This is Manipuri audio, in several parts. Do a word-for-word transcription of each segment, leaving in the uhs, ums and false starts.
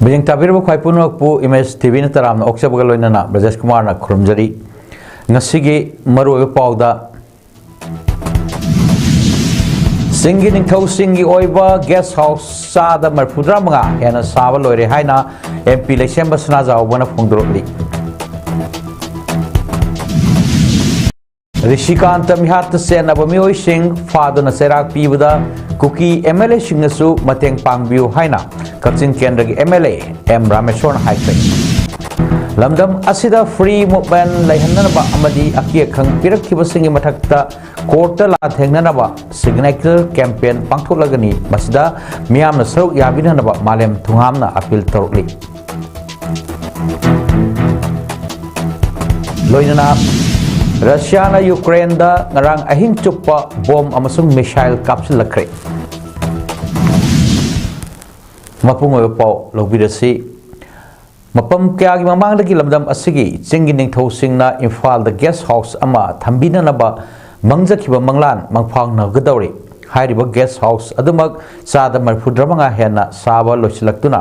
ꯃꯤꯠꯌꯦꯡ ꯇꯥꯕꯤꯔꯤꯕ ꯈ꯭ꯋꯥꯏ ꯄꯨꯝꯅꯃꯛꯄꯨ ꯏꯃꯦꯖ ꯇꯤ ꯚꯤꯅ ꯇꯔꯥꯝꯅ ꯑꯣꯛꯆꯕꯒ ꯂꯣꯏꯅꯅ ꯕ꯭ꯔꯖꯦꯁ ꯀꯨꯃꯥꯔꯅ ꯈꯨꯔꯨꯝꯖꯔꯤ꯫ ꯉꯁꯤꯒꯤ ꯃꯔꯨꯑꯣꯏꯕ ꯄꯥꯎꯗ, ꯆꯤꯡꯒꯤ ꯅꯤꯡꯊꯧꯁꯤꯡꯒꯤ ꯑꯣꯏꯕ ꯒꯦꯁ ꯍꯥꯎꯁ ꯆꯥꯗ ꯃꯔꯤꯐꯨꯇꯔꯥ ꯃꯉꯥ ꯍꯦꯟꯅ ꯁꯥꯕ ꯂꯣꯏꯔꯦ ꯍꯥꯏꯅ ꯑꯦꯝ ꯄꯤ ꯂꯩꯁꯦꯝꯕ ꯁꯅꯥꯖꯥꯎꯕꯅ ꯐꯣꯡꯗꯣꯔꯛꯂꯤ꯫ ꯔꯤꯁꯤꯀꯥꯟꯇ ꯃꯤꯍꯥꯠꯇ ꯆꯦꯟꯅꯕ ꯃꯤꯑꯣꯏꯁꯤꯡ ꯐꯥꯗꯨꯅ ꯆꯩꯔꯥꯛ ꯄꯤꯕꯗ ꯀꯨꯀꯤ ꯑꯦꯝ ꯑꯦꯜ ꯑꯦꯁꯤꯡꯅꯁꯨ ꯃꯇꯦꯡ ꯄꯥꯡꯕꯤꯌꯨ ꯍꯥꯏꯅ ꯀꯛꯆꯤꯡ ꯀꯦꯟꯗ꯭ꯔꯒꯤ ꯑꯦꯝ ꯑꯦꯜ ꯑꯦ ꯑꯦꯝ ꯔꯥꯃꯦꯁꯣꯔꯅ ꯍꯥꯏꯈ꯭ꯔꯦ꯫ ꯂꯝꯗꯝ ꯑꯁꯤꯗ ꯐ꯭ꯔꯤ ꯃꯨꯚꯃꯦꯟ ꯂꯩꯍꯟꯅꯅꯕ ꯑꯃꯗꯤ ꯑꯀꯤ ꯑꯈꯪ ꯄꯤꯔꯛꯈꯤꯕꯁꯤꯡꯒꯤ ꯃꯊꯛꯇ ꯀꯣꯔꯠꯇ ꯂꯥꯟꯊꯦꯡꯅꯅꯕ ꯁꯤꯒꯅꯦꯆꯔ ꯀꯦꯝꯄꯦꯟ ꯄꯥꯡꯊꯣꯛꯂꯒꯅꯤ꯫ ꯃꯁꯤꯗ ꯃꯤꯌꯥꯝꯅ ꯁꯔꯨꯛ ꯌꯥꯕꯤꯅꯅꯕ ꯃꯥꯂꯦꯝ ꯊꯨꯡꯍꯥꯝꯅ ꯑꯄꯤꯜ ꯇꯧꯔꯛꯂꯤ꯫ ꯂꯣꯏꯅꯅ ꯔꯁꯤꯌꯥꯅ ꯌꯨꯀ꯭ꯔꯦꯟꯗ ꯉꯔꯥꯡ ꯑꯍꯤꯡ ꯆꯨꯞꯄ ꯕꯣꯝ ꯑꯃꯁꯨꯡ ꯃꯤꯁꯥꯏꯜ ꯀꯥꯞꯁꯤꯜꯂꯛꯈ꯭ꯔꯦ꯫ ꯃꯄꯨꯡ ꯑꯣꯏꯕ ꯄꯥꯎ ꯂꯧꯕꯤꯔꯁꯤ꯫ ꯃꯐꯝ ꯀꯌꯥꯒꯤ ꯃꯃꯥꯡꯗꯒꯤ ꯂꯝꯗꯝ ꯑꯁꯤꯒꯤ ꯆꯤꯡꯒꯤ ꯅꯤꯡꯊꯧꯁꯤꯡꯅ ꯏꯝꯐꯥꯜꯗ ꯒꯦꯁ ꯍꯥꯎꯁ ꯑꯃ ꯊꯝꯕꯤꯅꯅꯕ ꯃꯪꯖꯈꯤꯕ ꯃꯪꯂꯥꯟ ꯃꯪꯐꯥꯎꯅꯒꯗꯧꯔꯤ꯫ ꯍꯥꯏꯔꯤꯕ ꯒꯦꯁ ꯍꯥꯎꯁ ꯑꯗꯨꯃꯛ ꯆꯥꯗ ꯃꯔꯤꯐꯨꯇꯔꯥ ꯃꯉꯥ ꯍꯦꯟꯅ ꯁꯥꯕ ꯂꯣꯏꯁꯤꯜꯂꯛꯇꯨꯅ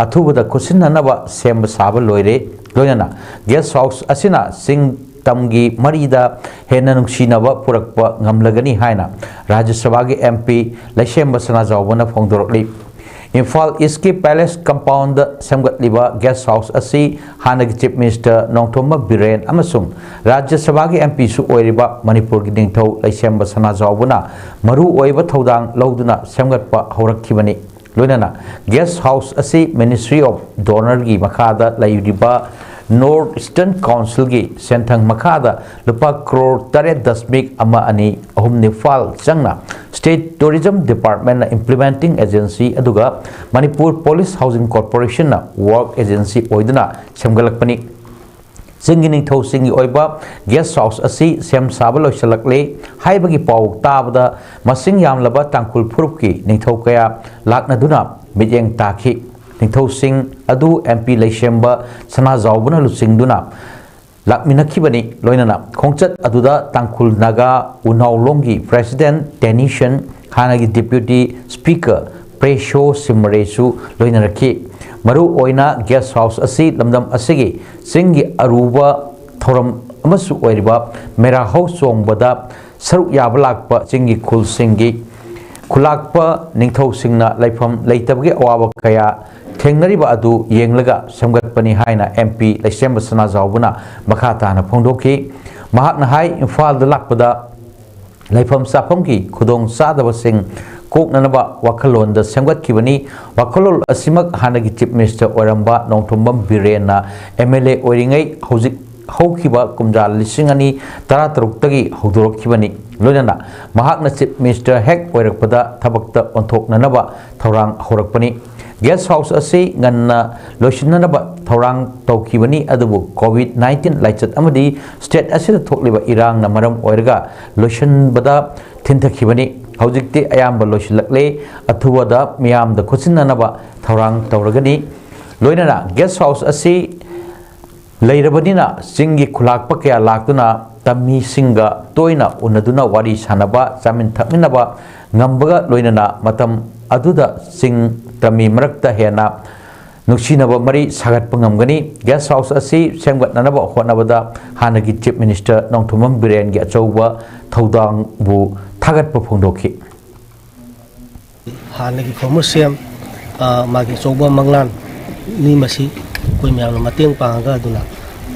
ꯑꯊꯨꯕꯗ ꯈꯨꯠꯁꯤꯟꯅꯅꯕ ꯁꯦꯝꯕ ꯁꯥꯕ ꯂꯣꯏꯔꯦ꯫ ꯂꯣꯏꯅꯅ ꯒꯦꯁ ꯍꯥꯎꯁ ꯑꯁꯤꯅ ꯆꯤꯡ ꯇꯝꯒꯤ ꯃꯔꯤꯗ ꯍꯦꯟꯅ ꯅꯨꯡꯁꯤꯅꯕ ꯄꯨꯔꯛꯄ ꯉꯝꯂꯒꯅꯤ ꯍꯥꯏꯅ ꯔꯥꯖ꯭ꯌ ꯁꯚꯥꯒꯤ ꯑꯦꯝ ꯄꯤ ꯂꯩꯁꯦꯝꯕ ꯁꯅꯥꯖꯥꯎꯕꯅ ꯐꯣꯡꯗꯣꯔꯛꯂꯤ꯫ ꯏꯝꯐꯥꯜ ꯏꯁꯀꯤ ꯄꯦꯂꯦꯁ ꯀꯝꯄꯥꯎꯟꯗ ꯁꯦꯝꯒꯠꯂꯤꯕ ꯒꯦꯁ ꯍꯥꯎꯁ ꯑꯁꯤ ꯍꯥꯟꯅꯒꯤ ꯆꯤꯐ ꯃꯤꯅꯤꯁꯇꯔ ꯅꯣꯡꯊꯣꯝꯕꯝ ꯕꯤꯔꯦꯟ ꯑꯃꯁꯨꯡ ꯔꯥꯖ꯭ꯌ ꯁꯚꯥꯒꯤ ꯑꯦꯝ ꯄꯤꯁꯨ ꯑꯣꯏꯔꯤꯕ ꯃꯅꯤꯄꯨꯔꯒꯤ ꯅꯤꯡꯊꯧ ꯂꯩꯁꯦꯝꯕ ꯁꯅꯥꯖꯥꯎꯕꯅ ꯃꯔꯨ ꯑꯣꯏꯕ ꯊꯧꯗꯥꯡ ꯂꯧꯗꯨꯅ ꯁꯦꯝꯒꯠꯄ ꯍꯧꯔꯛꯈꯤꯕꯅꯤ꯫ ꯂꯣꯏꯅꯅ ꯒꯦꯁ ꯍꯥꯎꯁ ꯑꯁꯤ ꯃꯤꯅꯤꯁꯇ꯭ꯔꯤ ꯑꯣꯐ ꯗꯣꯅꯔꯒꯤ ꯃꯈꯥꯗ ꯂꯩꯔꯤꯕ ꯅꯣꯔꯠ ꯏꯁꯇꯔꯟ ꯀꯥꯎꯟꯁꯤꯜꯒꯤ ꯁꯦꯟꯊꯪ ꯃꯈꯥꯗ ꯂꯨꯄꯥ ꯀ꯭ꯔꯣꯔ ꯇꯔꯦꯠ ꯗꯁꯃꯤꯛ ꯑꯃ ꯑꯅꯤ ꯑꯍꯨꯝ ꯅꯤꯄꯥꯜ ꯆꯪꯅ ꯁ꯭ꯇꯦꯠ ꯇꯨꯔꯤꯖꯝ ꯗꯤꯄꯥꯔꯠꯃꯦꯟꯅ ꯏꯝꯄ꯭ꯂꯤꯃꯦꯟꯇꯤꯡ ꯑꯦꯖꯦꯟꯁꯤ ꯑꯗꯨꯒ ꯃꯅꯤꯄꯨꯔ ꯄꯣꯂꯤꯁ ꯍꯥꯎꯁꯤꯡ ꯀꯣꯔꯄꯣꯔꯦꯁꯟꯅ ꯋꯥꯔꯛ ꯑꯦꯖꯦꯟꯁꯤ ꯑꯣꯏꯗꯨꯅ ꯁꯦꯝꯒꯠꯂꯛꯄꯅꯤ꯫ ꯆꯤꯡꯒꯤ ꯅꯤꯡꯊꯧꯁꯤꯡꯒꯤ ꯑꯣꯏꯕ ꯒꯦꯁ ꯍꯥꯎꯁ ꯑꯁꯤ ꯁꯦꯝ ꯁꯥꯕ ꯂꯣꯏꯁꯤꯜꯂꯛꯂꯦ ꯍꯥꯏꯕꯒꯤ ꯄꯥꯎ ꯇꯥꯕꯗ ꯃꯁꯤꯡ ꯌꯥꯝꯂꯕ ꯇꯥꯡꯈꯨꯜ ꯐꯨꯔꯨꯞꯀꯤ ꯅꯤꯡꯊꯧ ꯀꯌꯥ ꯂꯥꯛꯅꯗꯨꯅ ꯃꯤꯠꯌꯦꯡ ꯇꯥꯈꯤ꯫ ꯅꯤꯡꯊꯧꯁꯤꯡ ꯑꯗꯨ ꯑꯦꯝ ꯄꯤ ꯂꯩꯁꯦꯝꯕ ꯁꯅꯥꯖꯥꯎꯕꯅ ꯂꯨꯆꯤꯡꯗꯨꯅ ꯂꯥꯛꯃꯤꯟꯅꯈꯤꯕꯅꯤ꯫ ꯂꯣꯏꯅꯅ ꯈꯣꯡꯆꯠ ꯑꯗꯨꯗ ꯇꯥꯡꯈꯨꯜ ꯅꯥꯒꯥ ꯎꯅꯥꯎ ꯂꯣꯡꯒꯤ ꯄ꯭ꯔꯦꯁꯤꯗꯦꯟꯠ ꯇꯦꯅꯤꯁꯟ, ꯍꯥꯟꯅꯒꯤ ꯗꯤꯄ꯭ꯌꯨꯇꯤ ꯁ꯭ꯄꯤꯀꯔ ꯄ꯭ꯔꯦꯁꯣ ꯁꯤꯝꯔꯦꯁꯨ ꯂꯣꯏꯅꯔꯛꯈꯤ꯫ ꯃꯔꯨ ꯑꯣꯏꯅ ꯒꯦꯁ ꯍꯥꯎꯁ ꯑꯁꯤ ꯂꯝꯗꯝ ꯑꯁꯤꯒꯤ ꯆꯤꯡꯒꯤ ꯑꯔꯨꯕ ꯊꯧꯔꯝ ꯑꯃꯁꯨ ꯑꯣꯏꯔꯤꯕ ꯃꯦꯔꯥ ꯍꯧ ꯆꯣꯡꯕꯗ ꯁꯔꯨꯛ ꯌꯥꯕ ꯂꯥꯛꯄ ꯆꯤꯡꯒꯤ ꯈꯨꯜꯁꯤꯡꯒꯤ ꯈꯨꯂꯥꯛꯄ ꯅꯤꯡꯊꯧꯁꯤꯡꯅ ꯂꯩꯐꯝ ꯂꯩꯇꯕꯒꯤ ꯑꯋꯥꯕ ꯀꯌꯥ ꯊꯦꯡꯅꯔꯤꯕ ꯑꯗꯨ ꯌꯦꯡꯂꯒ ꯁꯦꯝꯒꯠꯄꯅꯤ ꯍꯥꯏꯅ ꯑꯦꯝ ꯄꯤ ꯂꯩꯁꯦꯝꯕ ꯁꯅꯥꯖꯥꯎꯕꯅ ꯃꯈꯥ ꯇꯥꯅ ꯐꯣꯡꯗꯣꯛꯈꯤ꯫ ꯃꯍꯥꯛꯅ ꯍꯥꯏ, ꯏꯝꯐꯥꯜꯗ ꯂꯥꯛꯄꯗ ꯂꯩꯐꯝ ꯆꯥꯐꯝꯒꯤ ꯈꯨꯗꯣꯡ ꯆꯥꯗꯕꯁꯤꯡ ꯀꯣꯛꯅꯅꯕ ꯋꯥꯈꯜꯂꯣꯟꯗ ꯁꯦꯝꯒꯠꯈꯤꯕꯅꯤ꯫ ꯋꯥꯈꯜꯂꯣꯟ ꯑꯁꯤꯃꯛ ꯍꯥꯟꯅꯒꯤ ꯆꯤꯐ ꯃꯤꯅꯤꯁꯇꯔ ꯑꯣꯏꯔꯝꯕ ꯅꯣꯡꯊꯣꯝꯕꯝ ꯕꯤꯔꯦꯟꯅ ꯑꯦꯝ ꯑꯦꯜ ꯑꯦ ꯑꯣꯏꯔꯤꯉꯩ ꯍꯧꯖꯤꯛ ꯍꯧꯈꯤꯕ ꯀꯨꯝꯖꯥ ꯂꯤꯁꯤꯡ ꯑꯅꯤ ꯇꯔꯥ ꯇꯔꯨꯛꯇꯒꯤ ꯍꯧꯗꯣꯔꯛꯈꯤꯕꯅꯤ꯫ ꯂꯣꯏꯅꯅ ꯃꯍꯥꯛꯅ ꯆꯤꯐ ꯃꯤꯅꯤꯁꯇꯔ ꯍꯦꯛ ꯑꯣꯏꯔꯛꯄꯗ ꯊꯕꯛꯇ ꯑꯣꯟꯊꯣꯛꯅꯅꯕ ꯊꯧꯔꯥꯡ ꯍꯧꯔꯛꯄꯅꯤ꯫ ꯒꯦꯁ ꯍꯥꯎꯁ ꯑꯁꯤ ꯉꯟꯅ ꯂꯣꯏꯁꯤꯟꯅꯅꯕ ꯊꯧꯔꯥꯡ ꯇꯧꯈꯤꯕꯅꯤ, ꯑꯗꯨꯕꯨ ꯀꯣꯚꯤꯗ ꯅꯥꯏꯟꯇꯤꯟ ꯂꯥꯏꯆꯠ ꯑꯃꯗꯤ ꯁ꯭ꯇꯦꯠ ꯑꯁꯤꯗ ꯊꯣꯛꯂꯤꯕ ꯏꯔꯥꯡꯅ ꯃꯔꯝ ꯑꯣꯏꯔꯒ ꯂꯣꯏꯁꯤꯟꯕꯗ ꯊꯤꯟꯊꯈꯤꯕꯅꯤ꯫ ꯍꯧꯖꯤꯛꯇꯤ ꯑꯌꯥꯝꯕ ꯂꯣꯏꯁꯤꯜꯂꯛꯂꯦ꯫ ꯑꯊꯨꯕꯗ ꯃꯤꯌꯥꯝꯗ ꯈꯣꯠꯆꯤꯟꯅꯅꯕ ꯊꯧꯔꯥꯡ ꯇꯧꯔꯒꯅꯤ꯫ ꯂꯣꯏꯅꯅ ꯒꯦꯁ ꯍꯥꯎꯁ ꯑꯁꯤ ꯂꯩꯔꯕꯅꯤꯅ ꯆꯤꯡꯒꯤ ꯈꯨꯂꯥꯛꯄ ꯀꯌꯥ ꯂꯥꯛꯇꯨꯅ ꯇꯝꯃꯤꯁꯤꯡꯒ ꯇꯣꯏꯅ ꯎꯅꯗꯨꯅ ꯋꯥꯔꯤ ꯁꯥꯟꯅꯕ, ꯆꯥꯃꯤꯟ ꯊꯛꯃꯤꯟꯅꯕ ꯉꯝꯕꯒ ꯂꯣꯏꯅꯅ ꯃꯇꯝ ꯑꯗꯨꯗ ꯆꯤꯡ ꯇꯝꯃꯤ ꯃꯔꯛꯇ ꯍꯦꯟꯅ ꯅꯨꯡꯁꯤꯅꯕ ꯃꯔꯤ ꯁꯥꯒꯠꯄ ꯉꯝꯒꯅꯤ꯫ ꯒꯦꯁ ꯍꯥꯎꯁ ꯑꯁꯤ ꯁꯦꯝꯒꯠꯅꯅꯕ ꯍꯣꯠꯅꯕꯗ ꯍꯥꯟꯅꯒꯤ ꯆꯤꯐ ꯃꯤꯅꯤꯁꯇꯔ ꯅꯣꯡꯊꯣꯝꯕꯝ ꯕꯤꯔꯦꯟꯒꯤ ꯑꯆꯧꯕ ꯊꯧꯗꯥꯡꯕꯨ ꯊꯥꯒꯠꯄ ꯐꯣꯡꯗꯣꯛꯈꯤ꯫ ꯍꯥꯟꯅꯒꯤ ꯐꯣꯔꯃꯔ ꯁꯤ ꯑꯦꯝ, ꯑ, ꯃꯥꯒꯤ ꯑꯆꯧꯕ ꯃꯪꯂꯥꯟ ꯃꯤ ꯃꯁꯤ ꯑꯩꯈꯣꯏ ꯃꯌꯥꯝꯅ ꯃꯇꯦꯡ ꯄꯥꯡꯉꯒ ꯑꯗꯨꯅ,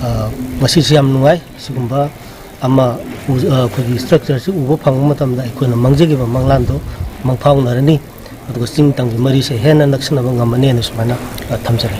ꯑ, ꯃꯁꯤꯁꯨ ꯌꯥꯝ ꯅꯨꯡꯉꯥꯏ꯫ ꯁꯤꯒꯨꯝꯕ ꯑꯃ ꯎ-, ꯑ, ꯑꯩꯈꯣꯏꯒꯤ ꯁ꯭ꯇ꯭ꯔꯛꯆꯔꯁꯤ ꯎꯕ ꯐꯪꯕ ꯃꯇꯝꯗ ꯑꯩꯈꯣꯏꯅ ꯃꯪꯖꯈꯤꯕ ꯃꯪꯂꯥꯟꯗꯣ ꯃꯪꯐꯥꯎꯅꯔꯅꯤ꯫ ꯑꯗꯨꯒ ꯆꯤꯡ ꯇꯝꯒꯤ ꯃꯔꯤꯁꯦ ꯍꯦꯟꯅ ꯅꯛꯁꯤꯟꯅꯕ ꯉꯝꯃꯅꯤꯅ ꯁꯨꯃꯥꯏꯅ, ꯑ, ꯊꯝꯖꯔꯤ꯫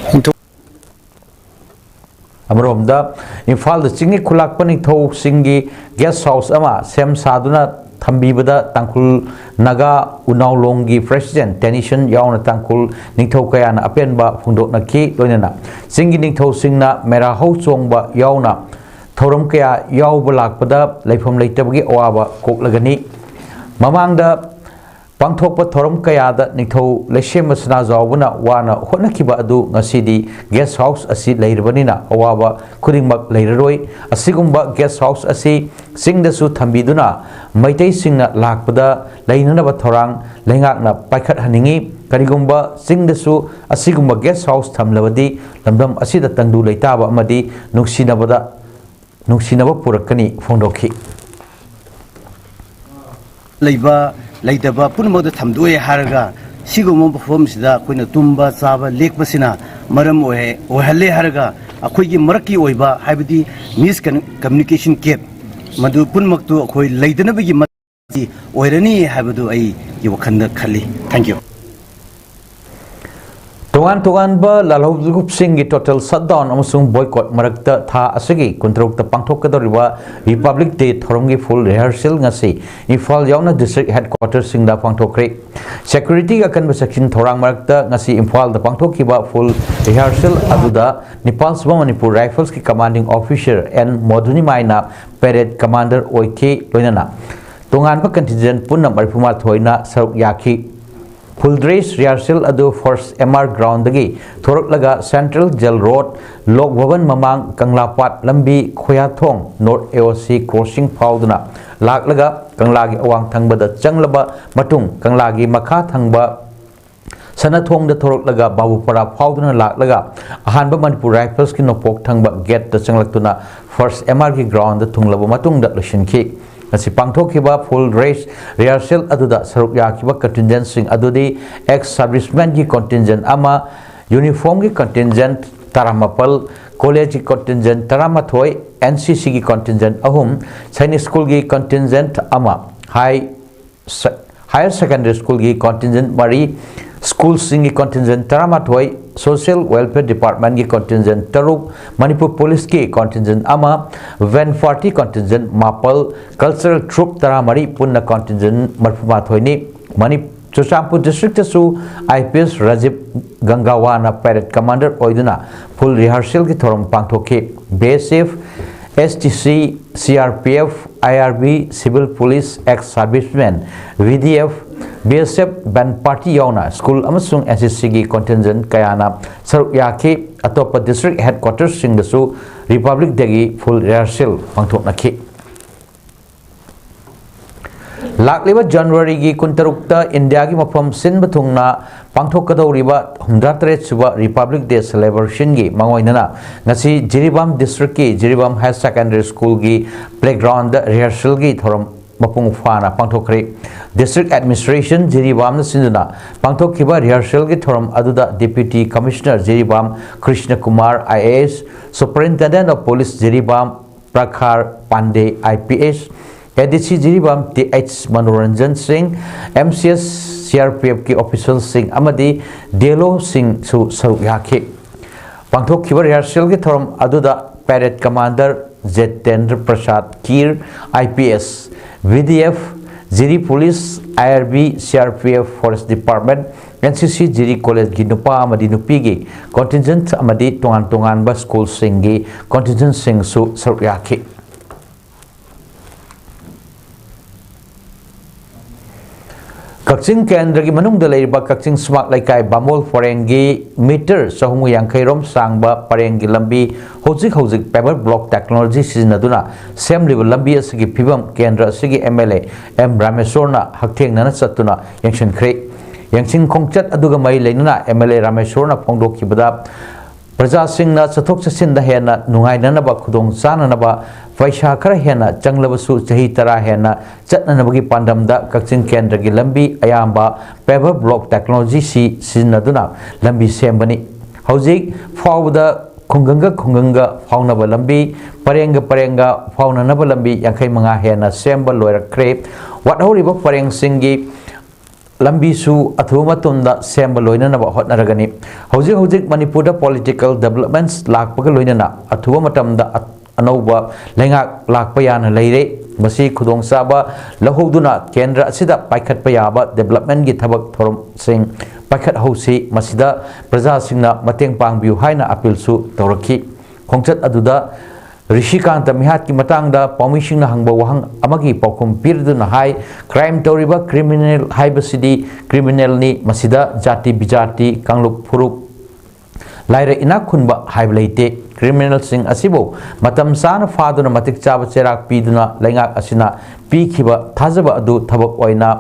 ꯑꯃꯔꯣꯝꯗ ꯏꯝꯐꯥꯜꯗ ꯆꯤꯡꯒꯤ ꯈꯨꯂꯥꯛꯄ ꯅꯤꯡꯊꯧꯁꯤꯡꯒꯤ ꯒꯦꯁ ꯍꯥꯎꯁ ꯑꯃ ꯁꯦꯝ ꯁꯥꯗꯨꯅ ꯊꯝꯕꯤꯕꯗ ꯇꯥꯡꯈꯨꯜ ꯅꯥꯒꯥ ꯎꯅꯥꯎꯂꯣꯡꯒꯤ ꯄ꯭ꯔꯦꯁꯤꯗꯦꯟꯠ ꯇꯦꯅꯤꯁꯟ ꯌꯥꯎꯅ ꯇꯥꯡꯈꯨꯜ ꯅꯤꯡꯊꯧ ꯀꯌꯥꯅ ꯑꯄꯦꯟꯕ ꯐꯣꯡꯗꯣꯛꯅꯈꯤ꯫ ꯂꯣꯏꯅꯅ ꯆꯤꯡꯒꯤ ꯅꯤꯡꯊꯧꯁꯤꯡꯅ ꯃꯦꯔꯥ ꯍꯧ ꯆꯣꯡꯕ ꯌꯥꯎꯅ ꯊꯧꯔꯝ ꯀꯌꯥ ꯌꯥꯎꯕ ꯂꯥꯛꯄꯗ ꯂꯩꯐꯝ ꯂꯩꯇꯕꯒꯤ ꯑꯋꯥꯕ ꯀꯣꯛꯂꯒꯅꯤ꯫ ꯃꯃꯥꯡꯗ ꯄꯥꯡꯊꯣꯛꯄ ꯊꯧꯔꯝ ꯀꯌꯥꯗ ꯅꯤꯡꯊꯧ ꯂꯩꯁꯦꯝꯕ ꯁꯅꯥꯖꯥꯎꯕꯅ ꯋꯥꯅ ꯍꯣꯠꯅꯈꯤꯕ ꯑꯗꯨ ꯉꯁꯤꯗꯤ ꯒꯦꯁ ꯍꯥꯎꯁ ꯑꯁꯤ ꯂꯩꯔꯕꯅꯤꯅ ꯑꯋꯥꯕ ꯈꯨꯗꯤꯡꯃꯛ ꯂꯩꯔꯔꯣꯏ꯫ ꯑꯁꯤꯒꯨꯝꯕ ꯒꯦꯁ ꯍꯥꯎꯁ ꯑꯁꯤ ꯆꯤꯡꯗꯁꯨ ꯊꯝꯕꯤꯗꯨꯅ ꯃꯩꯇꯩꯁꯤꯡꯅ ꯂꯥꯛꯄꯗ ꯂꯩꯅꯅꯕ ꯊꯧꯔꯥꯡ ꯂꯩꯉꯥꯛꯅ ꯄꯥꯏꯈꯠꯍꯟꯅꯤꯡꯏ꯫ ꯀꯔꯤꯒꯨꯝꯕ ꯆꯤꯡꯗꯁꯨ ꯑꯁꯤꯒꯨꯝꯕ guest house ꯊꯝꯂꯕꯗꯤ ꯂꯝꯗꯝ ꯑꯁꯤꯗ ꯇꯪꯗꯨ ꯂꯩꯇꯥꯕ ꯑꯃꯗꯤ ꯅꯨꯡꯁꯤꯅꯕꯗ ꯅꯨꯡꯁꯤꯅꯕ ꯄꯨꯔꯛꯀꯅꯤ ꯐꯣꯡꯗꯣꯛꯈꯤ꯫ ꯂꯩꯕ ꯂꯩꯇꯕ ꯄꯨꯝꯅꯃꯛꯇ ꯊꯝꯗꯣꯛꯑꯦ ꯍꯥꯏꯔꯒ ꯁꯤꯒꯨꯝꯕ ꯃꯐꯝꯁꯤꯗ ꯑꯩꯈꯣꯏꯅ ꯇꯨꯝꯕ ꯆꯥꯕ ꯂꯦꯛꯄꯁꯤꯅ ꯃꯔꯝ ꯑꯣꯏꯍ-, ꯑꯣꯏꯍꯜꯂꯦ ꯍꯥꯏꯔꯒ ꯑꯩꯈꯣꯏꯒꯤ ꯃꯔꯛꯀꯤ ꯑꯣꯏꯕ ꯍꯥꯏꯕꯗꯤ miscommunication gap ꯃꯗꯨ ꯄꯨꯝꯅꯃꯛꯇꯨ ꯑꯩꯈꯣꯏ ꯂꯩꯇꯅꯕꯒꯤ ꯃ-, ꯑꯣꯏꯔꯅꯤ ꯍꯥꯏꯕꯗꯨ ꯑꯩꯒꯤ ꯋꯥꯈꯜꯗ ꯈꯜꯂꯤ꯫ Thank you꯫ ꯇꯣꯉꯥꯟ ꯇꯣꯉꯥꯟꯕ ꯂꯥꯜꯍꯧꯂꯨꯞꯁꯤꯡꯒꯤ total shutdown ꯑꯃꯁꯨꯡ boycott ꯃꯔꯛꯇ ꯊꯥ ꯑꯁꯤꯒꯤ ꯀꯨꯟꯇꯔꯨꯛꯇ ꯄꯥꯡꯊꯣꯛꯀꯗꯧꯔꯤꯕ Republic Day ꯊꯧꯔꯝꯒꯤ full rehearsal ꯉꯁꯤ ꯏꯝꯐꯥꯜ ꯌꯥꯎꯅ district headquarterꯁꯤꯡꯗ ꯄꯥꯡꯊꯣꯛꯈ꯭ꯔꯦ꯫ Securityꯒꯤ ꯑꯀꯟꯕ ꯆꯦꯛꯁꯤꯟ ꯊꯧꯔꯥꯡ ꯃꯔꯛꯇ ꯉꯁꯤ ꯏꯝꯐꯥꯜꯗ ꯄꯥꯡꯊꯣꯛꯈꯤꯕ full rehearsal ꯑꯗꯨꯗ ꯅꯤꯄꯥꯜ ꯁꯨꯕ ꯃꯅꯤꯄꯨꯔ Riflesꯀꯤ commanding officer ꯑꯦꯟ ꯃꯣꯗꯨꯅꯤꯃꯥꯏꯅ parade commander ꯑꯣꯏꯈꯤ꯫ ꯂꯣꯏꯅꯅ ꯇꯣꯉꯥꯟꯕ contingent ꯄꯨꯟꯅ ꯃꯔꯤꯐꯨ ꯃꯥꯊꯣꯏꯅ ꯁꯔꯨꯛ ꯌꯥꯈꯤ꯫ Full dress rehearsal ꯑꯗꯨ first M R groundꯗꯒꯤ ꯊꯣꯔꯛꯂꯒ Central Jail Road, ꯂꯣꯛ ꯚꯕꯟ ꯃꯃꯥꯡ, ꯀꯪꯂꯥꯄꯥꯠ ꯂꯝꯕꯤ, ꯈꯣꯌꯥꯊꯣꯡ, North A O C crossing ꯐꯥꯎꯗꯨꯅ ꯂꯥꯛꯂꯒ ꯀꯪꯂꯥꯒꯤ ꯑꯋꯥꯡ ꯊꯪꯕꯗ ꯆꯪꯂꯕ ꯃꯇꯨꯡ, ꯀꯪꯂꯥꯒꯤ ꯃꯈꯥ ꯊꯪꯕ ꯁꯅꯥꯊꯣꯡꯗ ꯊꯣꯔꯛꯂꯒ ꯕꯥꯕꯨꯄꯥꯔꯥ ꯐꯥꯎꯗꯨꯅ ꯂꯥꯛꯂꯒ ꯑꯍꯥꯟꯕ ꯃꯅꯤꯄꯨꯔ Riflesꯀꯤ ꯅꯣꯡꯄꯣꯛ ꯊꯪꯕ gateꯇ ꯆꯪꯂꯛꯇꯨꯅ first M Rꯒꯤ groundꯗ ꯊꯨꯡꯂꯕ ꯃꯇꯨꯡꯗ ꯂꯣꯏꯁꯤꯟꯈꯤ꯫ ꯉꯁꯤ ꯄꯥꯡꯊꯣꯛꯈꯤꯕ full dress rehearsal ꯑꯗꯨꯗ ꯁꯔꯨꯛ ꯌꯥꯈꯤꯕ contingentꯁꯤꯡ ꯑꯗꯨꯗꯤ ex servicemanꯒꯤ contingent ꯑꯃ, uniformꯒꯤ contingent ꯇꯔꯥꯃꯥꯄꯜ, collegeꯀꯤ contingent ꯇꯔꯥꯃꯥꯊꯣꯏ, N C Cꯒꯤ contingent ꯑꯍꯨꯝ, ꯁꯩꯅꯤꯛ schoolꯒꯤ contingent ꯑꯃ, high ꯁ-, higher secondary schoolꯒꯤ contingent ꯃꯔꯤ, schoolꯁꯤꯡꯒꯤ contingent ꯇꯔꯥꯃꯥꯊꯣꯏ, social welfare departmentꯀꯤ contingent ꯇꯔꯨꯛ, ꯃꯅꯤꯄꯨꯔ policeꯀꯤ contingent ꯑꯃ, van party contingent ꯃꯥꯄꯜ, cultural troupe ꯇꯔꯥꯃꯔꯤ, ꯄꯨꯟꯅ contingent ꯃꯔꯤꯐꯨ ꯃꯥꯊꯣꯏꯅꯤ꯫ ꯃꯅꯤ-, ꯆꯨꯔꯆꯥꯟꯄꯨꯔ districtꯇꯁꯨ I P S ꯔꯥꯖꯤꯕ ꯒꯪꯒꯥꯋꯥꯅ parade commander ꯑꯣꯏꯗꯨꯅ full rehearsalꯒꯤ ꯊꯧꯔꯝ ꯄꯥꯡꯊꯣꯛꯈꯤ꯫ B S F, S T C, C R P F, I R B, civil police, ex serviceman, V D F, B S F van party ꯌꯥꯎꯅ school ꯑꯃꯁꯨꯡ N C Cꯒꯤ contingent ꯀꯌꯥꯅ ꯁꯔꯨꯛ ꯌꯥꯈꯤ꯫ ꯑꯇꯣꯞꯄ district headquarterꯁꯤꯡꯗꯁꯨ Republic Dayꯒꯤ full rehearsal ꯄꯥꯡꯊꯣꯛꯅꯈꯤ꯫ ꯂꯥꯛꯂꯤꯕ ꯖꯅꯋꯥꯔꯤꯒꯤ ꯀꯨꯟꯇꯔꯨꯛꯇ ꯏꯟꯗꯤꯌꯥꯒꯤ ꯃꯐꯝ ꯁꯤꯟꯕ ꯊꯨꯡꯅ ꯄꯥꯡꯊꯣꯛꯀꯗꯧꯔꯤꯕ ꯍꯨꯝꯗ꯭ꯔꯥꯇꯔꯦꯠ ꯁꯨꯕ Republic Day celebration ꯒꯤ ꯃꯥꯡꯑꯣꯏꯅꯅ ꯉꯁꯤ ꯖꯤꯔꯤꯕꯥꯝ district ꯀꯤ ꯖꯤꯔꯤꯕꯥꯝ Higher Secondary School ꯒꯤ playground ꯗ rehearsal ꯒꯤ ꯊꯧꯔꯝ ꯃꯄꯨꯡ ꯐꯥꯅ ꯄꯥꯡꯊꯣꯛꯈ꯭ꯔꯦ꯫ District Administration ꯖꯤꯔꯤꯕꯥꯝꯅ ꯁꯤꯟꯗꯨꯅ ꯄꯥꯡꯊꯣꯛꯈꯤꯕ rehearsal ꯒꯤ ꯊꯧꯔꯝ ꯑꯗꯨꯗ Deputy Commissioner Jiribam Krishna Kumar, I A S, Superintendent of Police Jiribam Prakhar Pandey, I P S, A D C Jiribam T H Manoranjan Singh, M C S, C R P F ꯀꯤ official ꯁꯤꯡ ꯑꯃꯗꯤ D L O ꯁꯤꯡꯁꯨ ꯁꯔꯨꯛ ꯌꯥꯈꯤ꯫ ꯄꯥꯡꯊꯣꯛꯈꯤꯕ rehearsal ꯒꯤ ꯊꯧꯔꯝ ꯑꯗꯨꯗ Parade Commander Jitendra Prasad ꯀꯤꯔ, I P S, V D F, Jiri Police, I R B, C R P F, Forest Department, N C C, Jiri College ꯀꯤ ꯅꯨꯄꯥ ꯑꯃꯗꯤ ꯅꯨꯄꯤꯒꯤ contingent ꯑꯃꯗꯤ ꯇꯣꯉꯥꯟ ꯇꯣꯉꯥꯟꯕ school ꯁꯤꯡꯒꯤ contingent ꯁꯤꯡꯁꯨ ꯁꯔꯨꯛ ꯌꯥꯈꯤ꯫ ꯀꯛꯆꯤꯡ ꯀꯦꯟꯗ꯭ꯔꯒꯤ ꯃꯅꯨꯡꯗ ꯂꯩꯔꯤꯕ ꯀꯛꯆꯤꯡ ꯁꯨꯃꯥꯛ ꯂꯩꯀꯥꯏ ꯕꯥꯃꯣꯜ ꯄꯔꯦꯡꯒꯤ meter ꯆꯍꯨꯝꯒ ꯌꯥꯡꯈꯩ ꯔꯣꯝ ꯁꯥꯡꯕ ꯄꯔꯦꯡꯒꯤ ꯂꯝꯕꯤ ꯍꯧꯖꯤꯛ ꯍꯧꯖꯤꯛ paver block technology ꯁꯤꯖꯤꯟꯅꯗꯨꯅ ꯁꯦꯝꯂꯤꯕ ꯂꯝꯕꯤ ꯑꯁꯤꯒꯤ ꯐꯤꯕꯝ ꯀꯦꯟꯗ꯭ꯔ ꯑꯁꯤꯒꯤ M L A M ꯔꯥꯃꯦꯁꯣꯔꯅ ꯍꯛꯊꯦꯡꯅꯅ ꯆꯠꯇꯨꯅ ꯌꯦꯡꯁꯤꯟꯈ꯭ꯔꯦ꯫ ꯌꯦꯡꯁꯤꯟ ꯈꯣꯡꯆꯠ ꯑꯗꯨꯒ ꯃꯔꯤ ꯂꯩꯅꯅ M L A ꯔꯥꯃꯦꯁꯣꯔꯅ ꯐꯣꯡꯗꯣꯛꯈꯤꯕꯗ, ꯄ꯭ꯔꯖꯥꯁꯤꯡꯅ ꯆꯠꯊꯣꯛ ꯆꯠꯁꯤꯟꯗ ꯍꯦꯟꯅ ꯅꯨꯡꯉꯥꯏꯅꯅꯕ, ꯈꯨꯗꯣꯡ ꯆꯥꯅꯅꯕ, ꯄꯩꯁꯥ ꯈꯔ ꯍꯦꯟꯅ ꯆꯪꯂꯕꯁꯨ ꯆꯍꯤ ꯇꯔꯥ ꯍꯦꯟꯅ ꯆꯠꯅꯅꯕꯒꯤ ꯄꯥꯟꯗꯝꯗ ꯀꯛꯆꯤꯡ ꯀꯦꯟꯗ꯭ꯔꯒꯤ ꯂꯝꯕꯤ ꯑꯌꯥꯝꯕ paver block technology ꯁꯤ ꯁꯤꯖꯤꯟꯅꯗꯨꯅ ꯂꯝꯕꯤ ꯁꯦꯝꯕꯅꯤ꯫ ꯍꯧꯖꯤꯛ ꯐꯥꯎꯕꯗ ꯈꯨꯡꯒꯪꯒ ꯈꯨꯡꯒꯪꯒ ꯐꯥꯎꯅꯕ ꯂꯝꯕꯤ, ꯄꯔꯦꯡꯒ ꯄꯔꯦꯡꯒ ꯐꯥꯎꯅꯅꯕ ꯂꯝꯕꯤ ꯌꯥꯡꯈꯩ ꯃꯉꯥ ꯍꯦꯟꯅ ꯁꯦꯝꯕ ꯂꯣꯏꯔꯛꯈ꯭ꯔꯦ꯫ ꯋꯥꯠꯍꯧꯔꯤꯕ ꯄꯔꯦꯡꯁꯤꯡꯒꯤ ꯂꯝꯕꯤꯁꯨ ꯑꯊꯨꯕ ꯃꯇꯝꯗ ꯁꯦꯝꯕ ꯂꯣꯏꯅꯅꯕ ꯍꯣꯠꯅꯔꯒꯅꯤ꯫ ꯍꯧꯖꯤꯛ ꯍꯧꯖꯤꯛ ꯃꯅꯤꯄꯨꯔꯗ political developments ꯂꯥꯛꯄꯒ ꯂꯣꯏꯅꯅ ꯑꯊꯨꯕ ꯃꯇꯝꯗ ꯑ-, ꯑꯅꯧꯕ ꯂꯩꯉꯥꯛ ꯂꯥꯛꯄ ꯌꯥꯅ ꯂꯩꯔꯦ꯫ ꯃꯁꯤ ꯈꯨꯗꯣꯡꯆꯥꯕ ꯂꯧꯍꯧꯗꯨꯅ ꯀꯦꯟꯗ꯭ꯔ ꯑꯁꯤꯗ ꯄꯥꯏꯈꯠꯄ ꯌꯥꯕ development ꯀꯤ ꯊꯕꯛ ꯊꯧꯔꯝꯁꯤꯡ ꯄꯥꯏꯈꯠꯍꯧꯁꯤ꯫ ꯃꯁꯤꯗ ꯄ꯭ꯔꯖꯥꯁꯤꯡꯅ ꯃꯇꯦꯡ ꯄꯥꯡꯕꯤꯌꯨ ꯍꯥꯏꯅ appeal ꯁꯨ ꯇꯧꯔꯛꯈꯤ꯫ ꯈꯣꯡꯆꯠ ꯑꯗꯨꯗ ꯔꯤꯁꯤꯀꯥꯟꯇ ꯃꯤꯍꯥꯠꯀꯤ ꯃꯇꯥꯡꯗ ꯄꯥꯎꯃꯤꯁꯤꯡꯅ ꯍꯪꯕ ꯋꯥꯍꯪ ꯑꯃꯒꯤ ꯄꯥꯎꯈꯨꯝ ꯄꯤꯔꯗꯨꯅ ꯍꯥꯏ, crime ꯇꯧꯔꯤꯕ criminal ꯍꯥꯏꯕꯁꯤꯗꯤ criminal ꯅꯤ, ꯃꯁꯤꯗ ꯖꯥꯇꯤ ꯕꯤꯖꯥꯇꯤ, ꯀꯥꯡꯂꯨꯞ ꯐꯨꯔꯨꯞ, ꯂꯥꯏꯔ ꯏꯅꯥꯛ ꯈꯨꯟꯕ ꯍꯥꯏꯕ ꯂꯩꯇꯦ꯫ ꯀ꯭ꯔꯤꯃꯤꯅꯦꯜꯁꯤꯡ ꯑꯁꯤꯕꯨ ꯃꯇꯝ ꯆꯥꯅ ꯐꯥꯗꯨꯅ ꯃꯇꯤꯛ ꯆꯥꯕ ꯆꯩꯔꯥꯛ ꯄꯤꯗꯨꯅ ꯂꯩꯉꯥꯛ ꯑꯁꯤꯅ ꯄꯤꯈꯤꯕ ꯊꯥꯖꯕ ꯑꯗꯨ ꯊꯕꯛ ꯑꯣꯏꯅ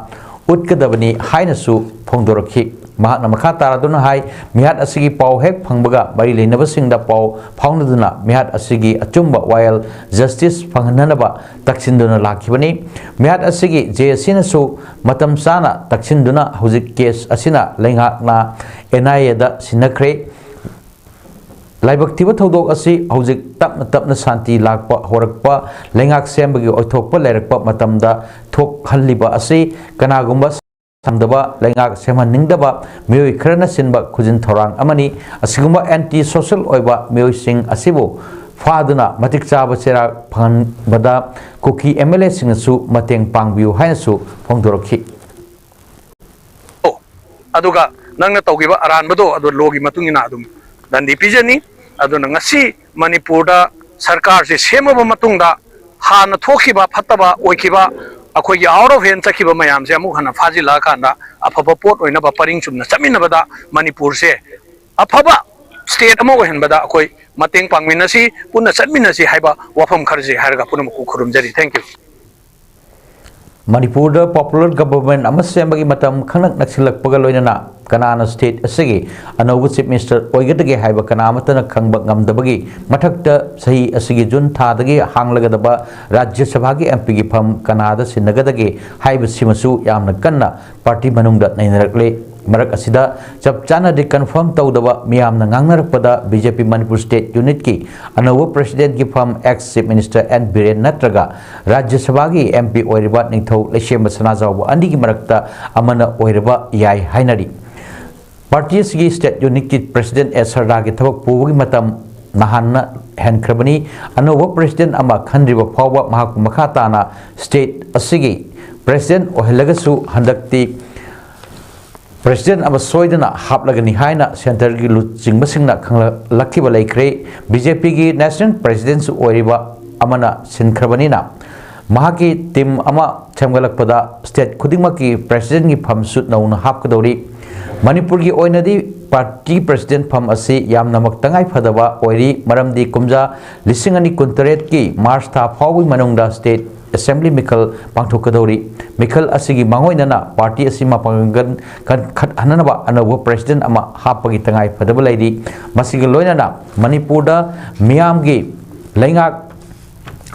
ꯎꯠꯀꯗꯕꯅꯤ ꯍꯥꯏꯅꯁꯨ ꯐꯣꯡꯗꯣꯔꯛꯈꯤ꯫ ꯃꯍꯥꯛꯅ ꯃꯈꯥ ꯇꯥꯔꯗꯨꯅ ꯍꯥꯏ, ꯃꯤꯍꯥꯠ ꯑꯁꯤꯒꯤ ꯄꯥꯎ ꯍꯦꯛ ꯐꯪꯕꯒ ꯃꯔꯤ ꯂꯩꯅꯕꯁꯤꯡꯗ ꯄꯥꯎ ꯐꯥꯎꯅꯗꯨꯅ ꯃꯤꯍꯥꯠ ꯑꯁꯤꯒꯤ ꯑꯆꯨꯝꯕ ꯋꯥꯌꯦꯜ, ꯖꯁꯇꯤꯁ ꯐꯪꯍꯟꯅꯅꯕ ꯇꯛꯁꯤꯟꯗꯨꯅ ꯂꯥꯛꯈꯤꯕꯅꯤ꯫ ꯃꯤꯍꯥꯠ ꯑꯁꯤꯒꯤ ꯖꯦ ꯑꯦꯁ ꯁꯤꯅꯁꯨ ꯃꯇꯝ ꯆꯥꯅ ꯇꯛꯁꯤꯟꯗꯨꯅ ꯍꯧꯖꯤꯛ ꯀꯦꯁ ꯑꯁꯤꯅ ꯂꯩꯉꯥꯛꯅ ꯑꯦꯟ ꯑꯥꯏ ꯑꯦꯗ ꯁꯤꯟꯅꯈ꯭ꯔꯦ꯫ ꯂꯥꯏꯕꯛ ꯊꯤꯕ ꯊꯧꯗꯣꯛ ꯑꯁꯤ ꯍꯧꯖꯤꯛ ꯇꯞꯅ ꯇꯞꯅ ꯁꯥꯟꯇꯤ ꯂꯥꯛꯄ ꯍꯧꯔꯛꯄ, ꯂꯩꯉꯥꯛ ꯁꯦꯝꯕꯒꯤ ꯑꯣꯏꯊꯣꯛꯄ ꯂꯩꯔꯛꯄ ꯃꯇꯝꯗ ꯊꯣꯛꯍꯜꯂꯤꯕ ꯑꯁꯤ ꯀꯅꯥꯒꯨꯝꯕ ꯁꯪꯗꯕ, ꯂꯩꯉꯥꯛ ꯁꯦꯝꯍꯟꯅꯤꯡꯗꯕ ꯃꯤꯑꯣꯏ ꯈꯔꯅ ꯁꯤꯟꯕ ꯈꯨꯖꯤꯟ ꯊꯧꯔꯥꯡ ꯑꯃꯅꯤ꯫ ꯑꯁꯤꯒꯨꯝꯕ ꯑꯦꯟꯇꯤ ꯁꯣꯁꯦꯜ ꯑꯣꯏꯕ ꯃꯤꯑꯣꯏꯁꯤꯡ ꯑꯁꯤꯕꯨ ꯐꯥꯗꯨꯅ ꯃꯇꯤꯛ ꯆꯥꯕ ꯆꯩꯔꯥꯛ ꯐꯪꯍꯟꯕꯗ ꯀꯨꯀꯤ ꯑꯦꯝ ꯑꯦꯜ ꯑꯦꯁꯤꯡꯅꯁꯨ ꯃꯇꯦꯡ ꯄꯥꯡꯕꯤꯌꯨ ꯍꯥꯏꯅꯁꯨ ꯐꯣꯡꯗꯣꯔꯛꯈꯤ꯫ ꯑꯗꯨꯒ ꯅꯪꯅ ꯇꯧꯈꯤꯕ ꯑꯔꯥꯟꯕꯗꯣ ꯑꯗꯨ ꯂꯣꯒꯤ ꯃꯇꯨꯡ ꯏꯟꯅ ꯑꯗꯨꯝ ꯗꯟꯗꯤ ꯄꯤꯖꯅꯤ꯫ ꯑꯗꯨꯅ ꯉꯁꯤ ꯃꯅꯤꯄꯨꯔꯗ ꯁꯔꯀꯥꯔꯁꯤ ꯁꯦꯝꯃꯕ ꯃꯇꯨꯡꯗ ꯍꯥꯟꯅ ꯊꯣꯛꯈꯤꯕ ꯐꯠꯇꯕ ꯑꯣꯏꯈꯤꯕ ꯑꯩꯈꯣꯏꯒꯤ ꯑꯥꯎꯠ ꯑꯣꯐ ꯍꯦꯟ ꯆꯠꯈꯤꯕ ꯃꯌꯥꯝꯁꯦ ꯑꯃꯨꯛ ꯍꯟꯅ ꯐꯥꯖꯤꯜꯂꯛꯑꯀꯥꯟꯗ ꯑꯐꯕ ꯄꯣꯠ ꯑꯣꯏꯅꯕ ꯄꯔꯤꯡ ꯆꯨꯝꯅ ꯆꯠꯃꯤꯟꯅꯕꯗ ꯃꯅꯤꯄꯨꯔꯁꯦ ꯑꯐꯕ ꯁ꯭ꯇꯦꯠ ꯑꯃ ꯑꯣꯏꯍꯟꯕꯗ ꯑꯩꯈꯣꯏ ꯃꯇꯦꯡ ꯄꯥꯡꯃꯤꯟꯅꯁꯤ, ꯄꯨꯟꯅ ꯆꯠꯃꯤꯟꯅꯁꯤ ꯍꯥꯏꯕ ꯋꯥꯐꯝ ꯈꯔꯁꯤ ꯍꯥꯏꯔꯒ ꯄꯨꯝꯅꯃꯛꯄꯨ ꯈꯨꯔꯨꯝꯖꯔꯤ꯫ Thank you. ꯃꯅꯤꯄꯨꯔꯗ ꯄꯣꯄꯨꯂꯔ ꯒꯕꯔꯟꯃꯦꯟꯠ ꯑꯃ ꯁꯦꯝꯕꯒꯤ ꯃꯇꯝ ꯈꯪꯅꯛ ꯅꯛꯁꯤꯜꯂꯛꯄꯒ ꯂꯣꯏꯅꯅ ꯀꯅꯥꯅ ꯁ꯭ꯇꯦꯠ ꯑꯁꯤꯒꯤ ꯑꯅꯧꯕ ꯆꯤꯐ ꯃꯤꯅꯤꯁꯇꯔ ꯑꯣꯏꯒꯗꯒꯦ ꯍꯥꯏꯕ ꯀꯅꯥ ꯑꯃꯠꯇꯅ ꯈꯪꯕ ꯉꯝꯗꯕꯒꯤ ꯃꯊꯛꯇ, ꯆꯍꯤ ꯑꯁꯤꯒꯤ ꯖꯨꯟ ꯊꯥꯗꯒꯤ ꯍꯥꯡꯂꯒꯗꯕ ꯔꯥꯖ꯭ꯌ ꯁꯚꯥꯒꯤ ꯑꯦꯝ ꯄꯤꯒꯤ ꯐꯝ ꯀꯅꯥꯗ ꯁꯤꯟꯅꯒꯗꯒꯦ ꯍꯥꯏꯕꯁꯤꯃꯁꯨ ꯌꯥꯝꯅ ꯀꯟꯅ ꯄꯥꯔꯇꯤ ꯃꯅꯨꯡꯗ ꯅꯩꯅꯔꯛꯂꯤ꯫ ꯃꯔꯛ ꯑꯁꯤꯗ ꯆꯞ ꯆꯥꯅꯗꯤ ꯀꯟꯐꯥꯔꯝ ꯇꯧꯗꯕ ꯃꯤꯌꯥꯝꯅ ꯉꯥꯡꯅꯔꯛꯄꯗ, B J P Manipur state ꯌꯨꯅꯤꯠꯀꯤ ꯑꯅꯧꯕ ꯄ꯭ꯔꯦꯁꯤꯗꯦꯟꯠꯀꯤ ꯐꯝ ex chief minister N Biren ꯅꯠꯇ꯭ꯔꯒ ꯔꯥꯖ꯭ꯌ ꯁꯚꯥꯒꯤ ꯑꯦꯝ ꯄꯤ ꯑꯣꯏꯔꯤꯕ ꯅꯤꯡꯊꯧ ꯂꯩꯁꯦꯝꯕ ꯁꯅꯥꯖꯥꯎꯕ ꯑꯅꯤꯒꯤ ꯃꯔꯛꯇ ꯑꯃꯅ ꯑꯣꯏꯔꯕ ꯌꯥꯏ ꯍꯥꯏꯅꯔꯤ꯫ ꯄꯥꯔꯇꯤ ꯑꯁꯤꯒꯤ ꯁ꯭ꯇꯦꯠ ꯌꯨꯅꯤꯠꯀꯤ ꯄ꯭ꯔꯦꯁꯤꯗꯦꯟꯠ ꯑꯦꯁ ꯁꯔꯗꯥꯒꯤ ꯊꯕꯛ ꯄꯨꯕꯒꯤ ꯃꯇꯝ ꯅꯍꯥꯟꯅ ꯍꯦꯟꯈ꯭ꯔꯕꯅꯤ꯫ ꯑꯅꯧꯕ ꯄ꯭ꯔꯦꯁꯤꯗꯦꯟꯠ ꯑꯃ ꯈꯟꯗ꯭ꯔꯤꯕ ꯐꯥꯎꯕ ꯃꯍꯥꯛꯄꯨ ꯃꯈꯥ ꯇꯥꯅ ꯁ꯭ꯇꯦꯠ ꯑꯁꯤꯒꯤ ꯄ꯭ꯔꯦꯁꯤꯗꯦꯟꯠ ꯑꯣꯏꯍꯜꯂꯒꯁꯨ, ꯍꯟꯗꯛꯇꯤ ꯄ꯭ꯔꯦꯁꯤꯗꯦꯟꯠ ꯑꯃ ꯁꯣꯏꯗꯅ ꯍꯥꯞꯂꯒꯅꯤ ꯍꯥꯏꯅ ꯁꯦꯟꯇꯔꯒꯤ ꯂꯨꯆꯤꯡꯕꯁꯤꯡꯅ ꯈꯪꯂꯛꯈꯤꯕ ꯂꯩꯈ꯭ꯔꯦ꯫ ꯕꯤ ꯖꯦ ꯄꯤꯒꯤ ꯅꯦꯁꯅꯦꯜ ꯄ꯭ꯔꯦꯁꯤꯗꯦꯟꯠꯁꯨ ꯑꯣꯏꯔꯤꯕ ꯑꯃꯅ ꯁꯤꯟꯈ꯭ꯔꯕꯅꯤꯅ, ꯃꯍꯥꯛꯀꯤ ꯇꯤꯝ ꯑꯃ ꯁꯦꯝꯒꯠꯂꯛꯄꯗ ꯁ꯭ꯇꯦꯠ ꯈꯨꯗꯤꯡꯃꯛꯀꯤ ꯄ꯭ꯔꯦꯁꯤꯗꯦꯟꯠꯀꯤ ꯐꯝꯁꯨ ꯅꯧꯅ ꯍꯥꯞꯀꯗꯧꯔꯤ꯫ ꯃꯅꯤꯄꯨꯔꯒꯤ ꯑꯣꯏꯅꯗꯤ ꯄꯥꯔꯇꯤ ꯄ꯭ꯔꯁꯤꯗꯦꯟ ꯐꯝ ꯑꯁꯤ ꯌꯥꯝꯅꯃꯛ ꯇꯉꯥꯏ ꯐꯗꯕ ꯑꯣꯏꯔꯤ, ꯃꯔꯝꯗꯤ ꯀꯨꯝꯖꯥ ꯂꯤꯁꯤꯡ ꯑꯅꯤ ꯀꯨꯟꯇꯔꯦꯠꯀꯤ ꯃꯥꯔꯆ ꯊꯥ ꯐꯥꯎꯕꯒꯤ ꯃꯅꯨꯡꯗ ꯁ꯭ꯇꯦꯠ ꯑꯦꯁꯦꯝꯕ꯭ꯂꯤ ꯃꯤꯈꯜ ꯄꯥꯡꯊꯣꯛꯀꯗꯧꯔꯤ꯫ ꯃꯤꯈꯜ ꯑꯁꯤꯒꯤ ꯃꯥꯡꯑꯣꯏꯅꯅ ꯄꯥꯔꯇꯤ ꯑꯁꯤ ꯃꯄꯥꯡꯒꯜ ꯀꯟꯈꯠꯍꯟꯅꯕ ꯑꯅꯧꯕ ꯄ꯭ꯔꯁꯤꯗꯦꯟ ꯑꯃ ꯍꯥꯞꯄꯒꯤ ꯇꯉꯥꯏ ꯐꯗꯕ ꯂꯩꯔꯤ꯫ ꯃꯁꯤꯒ ꯂꯣꯏꯅꯅ ꯃꯅꯤꯄꯨꯔꯗ ꯃꯤꯌꯥꯝꯒꯤ ꯂꯩꯉꯥꯛ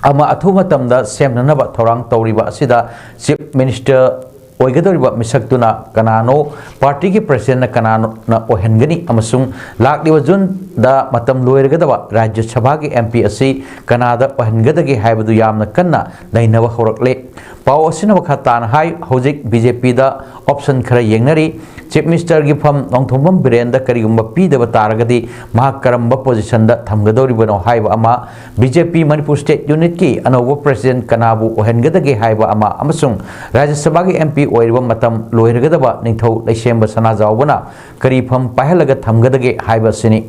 ꯑꯃ ꯑꯊꯨꯕ ꯃꯇꯝꯗ ꯁꯦꯝꯅꯅꯕ ꯊꯧꯔꯥꯡ ꯇꯧꯔꯤꯕ ꯑꯁꯤꯗ ꯆꯤꯐ ꯃꯤꯅꯤꯁꯇꯔ ꯑꯣꯏꯒꯗꯧꯔꯤꯕ ꯃꯤꯁꯛꯇꯨꯅ ꯀꯅꯥꯅꯣ, ꯄꯥꯔꯇꯤꯒꯤ ꯄ꯭ꯔꯁꯤꯗꯦꯟꯅ ꯀꯅꯥꯅ ꯑꯣꯏꯍꯟꯒꯅꯤ ꯑꯃꯁꯨꯡ ꯂꯥꯛꯂꯤꯕ ꯖꯨꯟꯗ ꯃꯇꯝ ꯂꯣꯏꯔꯒꯗꯕ ꯔꯥꯖ꯭ꯌ ꯁꯚꯥꯒꯤ ꯑꯦꯝ ꯄꯤ ꯑꯁꯤ ꯀꯅꯥꯗ ꯑꯣꯏꯍꯟꯒꯗꯒꯦ ꯍꯥꯏꯕꯗꯨ ꯌꯥꯝꯅ ꯀꯟꯅ ꯅꯩꯅꯕ ꯍꯧꯔꯛꯂꯦ꯫ ꯄꯥꯎ ꯑꯁꯤꯅ ꯃꯈꯥ ꯇꯥꯅ ꯍꯥꯏ, ꯍꯧꯖꯤꯛ ꯕꯤ ꯖꯦ ꯄꯤꯗ ꯑꯣꯞꯁꯟ ꯈꯔ ꯌꯦꯡꯅꯔꯤ꯫ ꯆꯤꯐ ꯃꯤꯅꯤꯁꯇꯔꯒꯤ ꯐꯝ ꯅꯣꯡꯊꯣꯝꯕꯝ ꯕꯤꯔꯦꯟꯗ ꯀꯔꯤꯒꯨꯝꯕ ꯄꯤꯗꯕ ꯇꯥꯔꯒꯗꯤ ꯃꯍꯥꯛ ꯀꯔꯝꯕ ꯄꯣꯖꯤꯁꯟꯗ ꯊꯝꯒꯗꯧꯔꯤꯕꯅꯣ ꯍꯥꯏꯕ ꯑꯃ, B J P Manipur state ꯌꯨꯅꯤꯠꯀꯤ ꯑꯅꯧꯕ ꯄ꯭ꯔꯁꯤꯗꯦꯟ ꯀꯅꯥꯕꯨ ꯑꯣꯏꯍꯟꯒꯗꯒꯦ ꯍꯥꯏꯕ ꯑꯃ ꯑꯃꯁꯨꯡ ꯔꯥꯖ꯭ꯌ ꯁꯚꯥꯒꯤ ꯑꯦꯝ ꯄꯤ ꯑꯣꯏꯔꯤꯕ ꯃꯇꯝ ꯂꯣꯏꯔꯒꯗꯕ ꯅꯤꯡꯊꯧ ꯂꯩꯁꯦꯝꯕ ꯁꯅꯥꯖꯥꯎꯕꯅ ꯀꯔꯤ ꯐꯝ ꯄꯥꯏꯍꯜꯂꯒ ꯊꯝꯒꯗꯒꯦ ꯍꯥꯏꯕ ꯑꯁꯤꯅꯤ꯫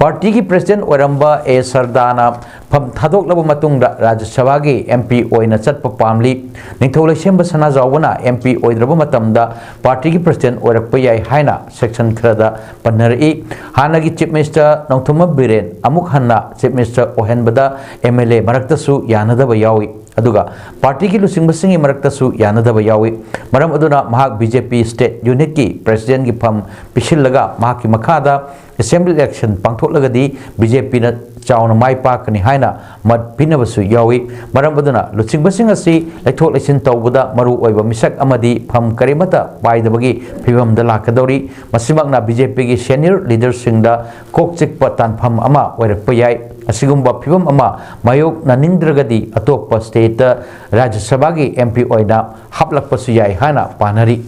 ꯄꯥꯔꯇꯤꯒꯤ ꯄ꯭ꯔꯁꯤꯗꯦꯟ ꯑꯣꯏꯔꯝꯕ ꯑꯦ ꯁꯔꯗꯥꯅ ꯐꯝ ꯊꯥꯗꯣꯛꯂꯕ ꯃꯇꯨꯡꯗ ꯔꯥꯖ꯭ꯌ ꯁꯚꯥꯒꯤ ꯑꯦꯝ ꯄꯤ ꯑꯣꯏꯅ ꯆꯠꯄ ꯄꯥꯝꯂꯤ꯫ ꯅꯤꯡꯊꯧ ꯂꯩꯁꯦꯝꯕ ꯁꯅꯥꯖꯥꯎꯕꯅ ꯑꯦꯝ ꯄꯤ ꯑꯣꯏꯗ꯭ꯔꯕ ꯃꯇꯝꯗ ꯄꯥꯔꯇꯤꯒꯤ ꯄ꯭ꯔꯁꯤꯗꯦꯟ ꯑꯣꯏꯔꯛꯄ ꯌꯥꯏ ꯍꯥꯏꯅ ꯁꯦꯛꯁꯟ ꯈꯔꯗ ꯄꯟꯅꯔꯛꯏ꯫ ꯍꯥꯟꯅꯒꯤ ꯆꯤꯐ ꯃꯤꯅꯤꯁꯇꯔ ꯅꯣꯡꯊꯣꯝꯕꯝ ꯕꯤꯔꯦꯟ ꯑꯃꯨꯛ ꯍꯟꯅ ꯆꯤꯐ ꯃꯤꯅꯤꯁꯇꯔ ꯑꯣꯏꯍꯟꯕꯗ ꯑꯦꯝ ꯑꯦꯜ ꯑꯦ ꯃꯔꯛꯇꯁꯨ ꯌꯥꯅꯗꯕ ꯌꯥꯎꯏ, ꯑꯗꯨꯒ ꯄꯥꯔꯇꯤꯒꯤ ꯂꯨꯆꯤꯡꯕꯁꯤꯡꯒꯤ ꯃꯔꯛꯇꯁꯨ ꯌꯥꯅꯗꯕ ꯌꯥꯎꯏ꯫ ꯃꯔꯝ ꯑꯗꯨꯅ ꯃꯍꯥꯛ ꯕꯤ ꯖꯦ ꯄꯤ ꯁ꯭ꯇꯦꯠ ꯌꯨꯅꯤꯠꯀꯤ ꯄ꯭ꯔꯁꯤꯗꯦꯟꯒꯤ ꯐꯝ ꯄꯤꯁꯤꯜꯂꯒ ꯃꯍꯥꯛꯀꯤ ꯃꯈꯥꯗ ꯑꯦꯁꯦꯝꯕ꯭ꯂꯤ ꯏꯂꯦꯛꯁꯟ ꯄꯥꯡꯊꯣꯛꯂꯒꯗꯤ ꯕꯤ ꯖꯦ ꯄꯤꯅ ꯆꯥꯎꯅ ꯃꯥꯏ ꯄꯥꯛꯀꯅꯤ ꯍꯥꯏꯅ ꯃꯠ ꯄꯤꯅꯕꯁꯨ ꯌꯥꯎꯏ꯫ ꯃꯔꯝ ꯑꯗꯨꯅ ꯂꯨꯆꯤꯡꯕꯁꯤꯡ ꯑꯁꯤ ꯂꯩꯊꯣꯛ ꯂꯩꯁꯤꯟ ꯇꯧꯕꯗ ꯃꯔꯨ ꯑꯣꯏꯕ ꯃꯤꯁꯛ ꯑꯃꯗꯤ ꯐꯝ ꯀꯔꯤꯃꯠꯇ ꯄꯥꯏꯗꯕꯒꯤ ꯐꯤꯕꯝꯗ ꯂꯥꯛꯀꯗꯧꯔꯤ꯫ ꯃꯁꯤꯃꯛꯅ ꯕꯤ ꯖꯦ ꯄꯤꯒꯤ ꯁꯦꯅꯤꯌꯔ ꯂꯤꯗꯔꯁꯤꯡꯗ ꯀꯣꯛ ꯆꯤꯛꯄ ꯇꯥꯟꯐꯝ ꯑꯃ ꯑꯣꯏꯔꯛꯄ ꯌꯥꯏ꯫ ꯑꯁꯤꯒꯨꯝꯕ ꯐꯤꯕꯝ ꯑꯃ ꯃꯥꯌꯣꯛꯅꯅꯤꯡꯗ꯭ꯔꯒꯗꯤ ꯑꯇꯣꯞꯄ ꯁ꯭ꯇꯦꯠꯇ ꯔꯥꯖ꯭ꯌ ꯁꯚꯥꯒꯤ ꯑꯦꯝ ꯄꯤ ꯑꯣꯏꯅ ꯍꯥꯞꯂꯛꯄꯁꯨ ꯌꯥꯏ ꯍꯥꯏꯅ ꯄꯥꯅꯔꯤ꯫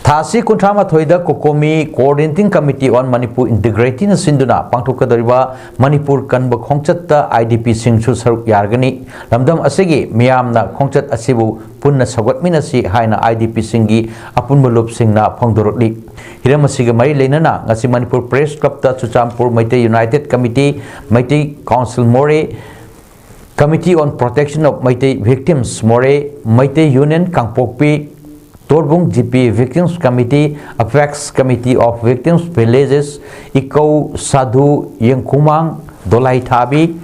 ꯊꯥ ꯑꯁꯤ ꯀꯨꯟꯊ꯭ꯔꯥ ꯃꯥꯊꯣꯏꯗ ꯀꯣꯀꯣꯃꯤ Coordinating Committee on Manipur Integrityꯅ ꯁꯤꯟꯗꯨꯅ ꯄꯥꯡꯊꯣꯛꯀꯗꯧꯔꯤꯕ ꯃꯅꯤꯄꯨꯔ ꯀꯟꯕ ꯈꯣꯡꯆꯠꯇ ꯑꯥꯏ ꯗꯤ ꯄꯤꯁꯤꯡꯁꯨ ꯁꯔꯨꯛ ꯌꯥꯔꯒꯅꯤ꯫ ꯂꯝꯗꯝ ꯑꯁꯤꯒꯤ ꯃꯤꯌꯥꯝꯅ ꯈꯣꯡꯆꯠ ꯑꯁꯤꯕꯨ ꯄꯨꯟꯅ ꯁꯧꯒꯠꯃꯤꯟꯅꯁꯤ ꯍꯥꯏꯅ ꯑꯥꯏ ꯗꯤ ꯄꯤꯁꯤꯡꯒꯤ ꯑꯄꯨꯟꯕ ꯂꯨꯞꯁꯤꯡꯅ ꯐꯣꯡꯗꯣꯔꯛꯂꯤ꯫ ꯍꯤꯔꯝ ꯑꯁꯤꯒ ꯃꯔꯤ ꯂꯩꯅꯅ ꯉꯁꯤ ꯃꯅꯤꯄꯨꯔ ꯄ꯭ꯔꯦꯁ ꯀ꯭ꯂꯕꯇ Churachandpur Meitei united committee, Meitei council Moreh, Committee on Protection of Meitei Victims Moreh, Meitei union Kangpokpi, Torbung G P Victims Committee, Apex Committee of Victims Villages, ꯏꯀꯧ ꯁꯥꯙꯨ ꯌꯦꯡꯈꯨꯃꯥꯡ ꯗꯣꯂꯥꯏꯊꯥꯕꯤ,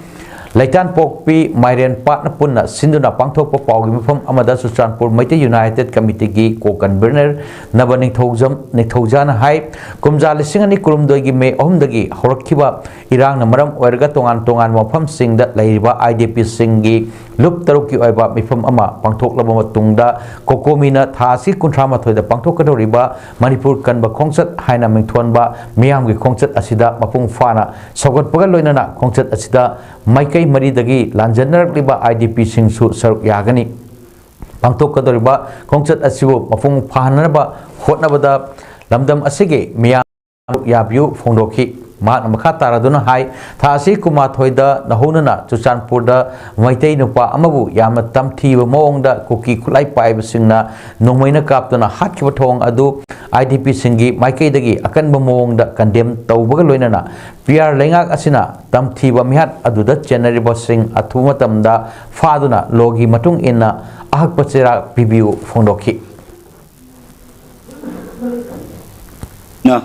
ꯂꯩꯇꯥꯟꯄꯣꯛꯄꯤ ꯃꯥꯏꯔꯦꯟ ꯄꯥꯠꯅ ꯄꯨꯟꯅ ꯁꯤꯟꯗꯨꯅ ꯄꯥꯡꯊꯣꯛꯄ ꯄꯥꯎꯒꯤ ꯃꯤꯐꯝ ꯑꯃꯗ ꯆꯨꯔꯆꯥꯟꯄꯨꯔ ꯃꯩꯇꯩ United Committeeꯒꯤ co-convener ꯅꯕ ꯅꯤꯡꯊꯧꯖꯝ ꯅꯤꯡꯊꯧꯖꯥꯅ ꯍꯥꯏ, ꯀꯨꯝꯖꯥ ꯂꯤꯁꯤꯡ ꯑꯅꯤ ꯀꯨꯟꯍꯨꯝꯗꯣꯏꯒꯤ ꯃꯦ ꯑꯍꯨꯝꯗꯒꯤ ꯍꯧꯔꯛꯈꯤꯕ ꯏꯔꯥꯡꯅ ꯃꯔꯝ ꯑꯣꯏꯔꯒ ꯇꯣꯉꯥꯟ ꯇꯣꯉꯥꯟꯕ ꯃꯐꯝꯁꯤꯡꯗ ꯂꯩꯔꯤꯕ IDPꯁꯤꯡꯒꯤ ꯂꯨꯞ ꯇꯔꯨꯛꯀꯤ ꯑꯣꯏꯕ ꯃꯤꯐꯝ ꯑꯃ ꯄꯥꯡꯊꯣꯛꯂꯕ ꯃꯇꯨꯡꯗ, COCOMIꯅ ꯊꯥ ꯑꯁꯤ ꯀꯨꯟꯊ꯭ꯔꯥ ꯃꯥꯊꯣꯏꯗ ꯄꯥꯡꯊꯣꯛꯀꯗꯧꯔꯤꯕ ꯃꯅꯤꯄꯨꯔ ꯀꯟꯕ ꯈꯣꯡꯆꯠ ꯍꯥꯏꯅ ꯃꯤꯡꯊꯣꯟꯕ ꯃꯤꯌꯥꯝꯒꯤ ꯈꯣꯡꯆꯠ ꯑꯁꯤꯗ ꯃꯄꯨꯡ ꯐꯥꯅ ꯁꯧꯒꯠꯄꯒ ꯂꯣꯏꯅꯅ ꯈꯣꯡꯆꯠ ꯑꯁꯤꯗ ꯃꯥꯏꯀꯩ ꯃꯔꯤꯗꯒꯤ ꯂꯥꯟꯖꯟꯅꯔꯛꯂꯤꯕ IDPꯁꯤꯡꯁꯨ ꯁꯔꯨꯛ ꯌꯥꯒꯅꯤ꯫ ꯄꯥꯡꯊꯣꯛꯀꯗꯧꯔꯤꯕ ꯈꯣꯡꯆꯠ ꯑꯁꯤꯕꯨ ꯃꯄꯨꯡ ꯐꯥꯍꯟꯅꯕ ꯍꯣꯠꯅꯕꯗ ꯂꯝꯗꯝ ꯑꯁꯤꯒꯤ ꯃꯤꯌꯥꯝ ꯌꯥꯕꯤꯌꯨ ꯐꯣꯡꯗꯣꯛꯈꯤ꯫ ꯃꯍꯥꯛꯅ ꯃꯈꯥ ꯇꯥꯔꯗꯨꯅ ꯍꯥꯏ, ꯊꯥ ꯑꯁꯤ ꯀꯨꯟꯃꯥꯊꯣꯏꯗ ꯅꯧꯍꯧꯅꯅ ꯆꯨꯔꯆꯥꯟꯄꯨꯔꯗ ꯃꯩꯇꯩ ꯅꯨꯄꯥ ꯑꯃꯕꯨ ꯌꯥꯝꯅ ꯇꯝꯊꯤꯕ ꯃꯑꯣꯡꯗ ꯀꯨꯀꯤ ꯈꯨꯠꯂꯥꯏ ꯄꯥꯏꯕꯁꯤꯡꯅ ꯅꯣꯡꯃꯩꯅ ꯀꯥꯞꯇꯨꯅ ꯍꯥꯠꯈꯤꯕ ꯊꯧꯑꯣꯡ ꯑꯗꯨ IDPꯁꯤꯡꯒꯤ ꯃꯥꯏꯀꯩꯗꯒꯤ ꯑꯀꯟꯕ ꯃꯑꯣꯡꯗ condemn ꯇꯧꯕꯒ ꯂꯣꯏꯅꯅ, PR ꯂꯩꯉꯥꯛ ꯑꯁꯤꯅ ꯇꯝꯊꯤꯕ ꯃꯤꯍꯥꯠ ꯑꯗꯨꯗ ꯆꯦꯟꯅꯔꯤꯕꯁꯤꯡ ꯑꯊꯨꯕ ꯃꯇꯝꯗ ꯐꯥꯗꯨꯅ lawꯒꯤ ꯃꯇꯨꯡ ꯏꯟꯅ ꯑꯍꯛꯄ ꯆꯩꯔꯥꯛ ꯄꯤꯕꯤꯌꯨ ꯐꯣꯡꯗꯣꯛꯈꯤ꯫ ꯅ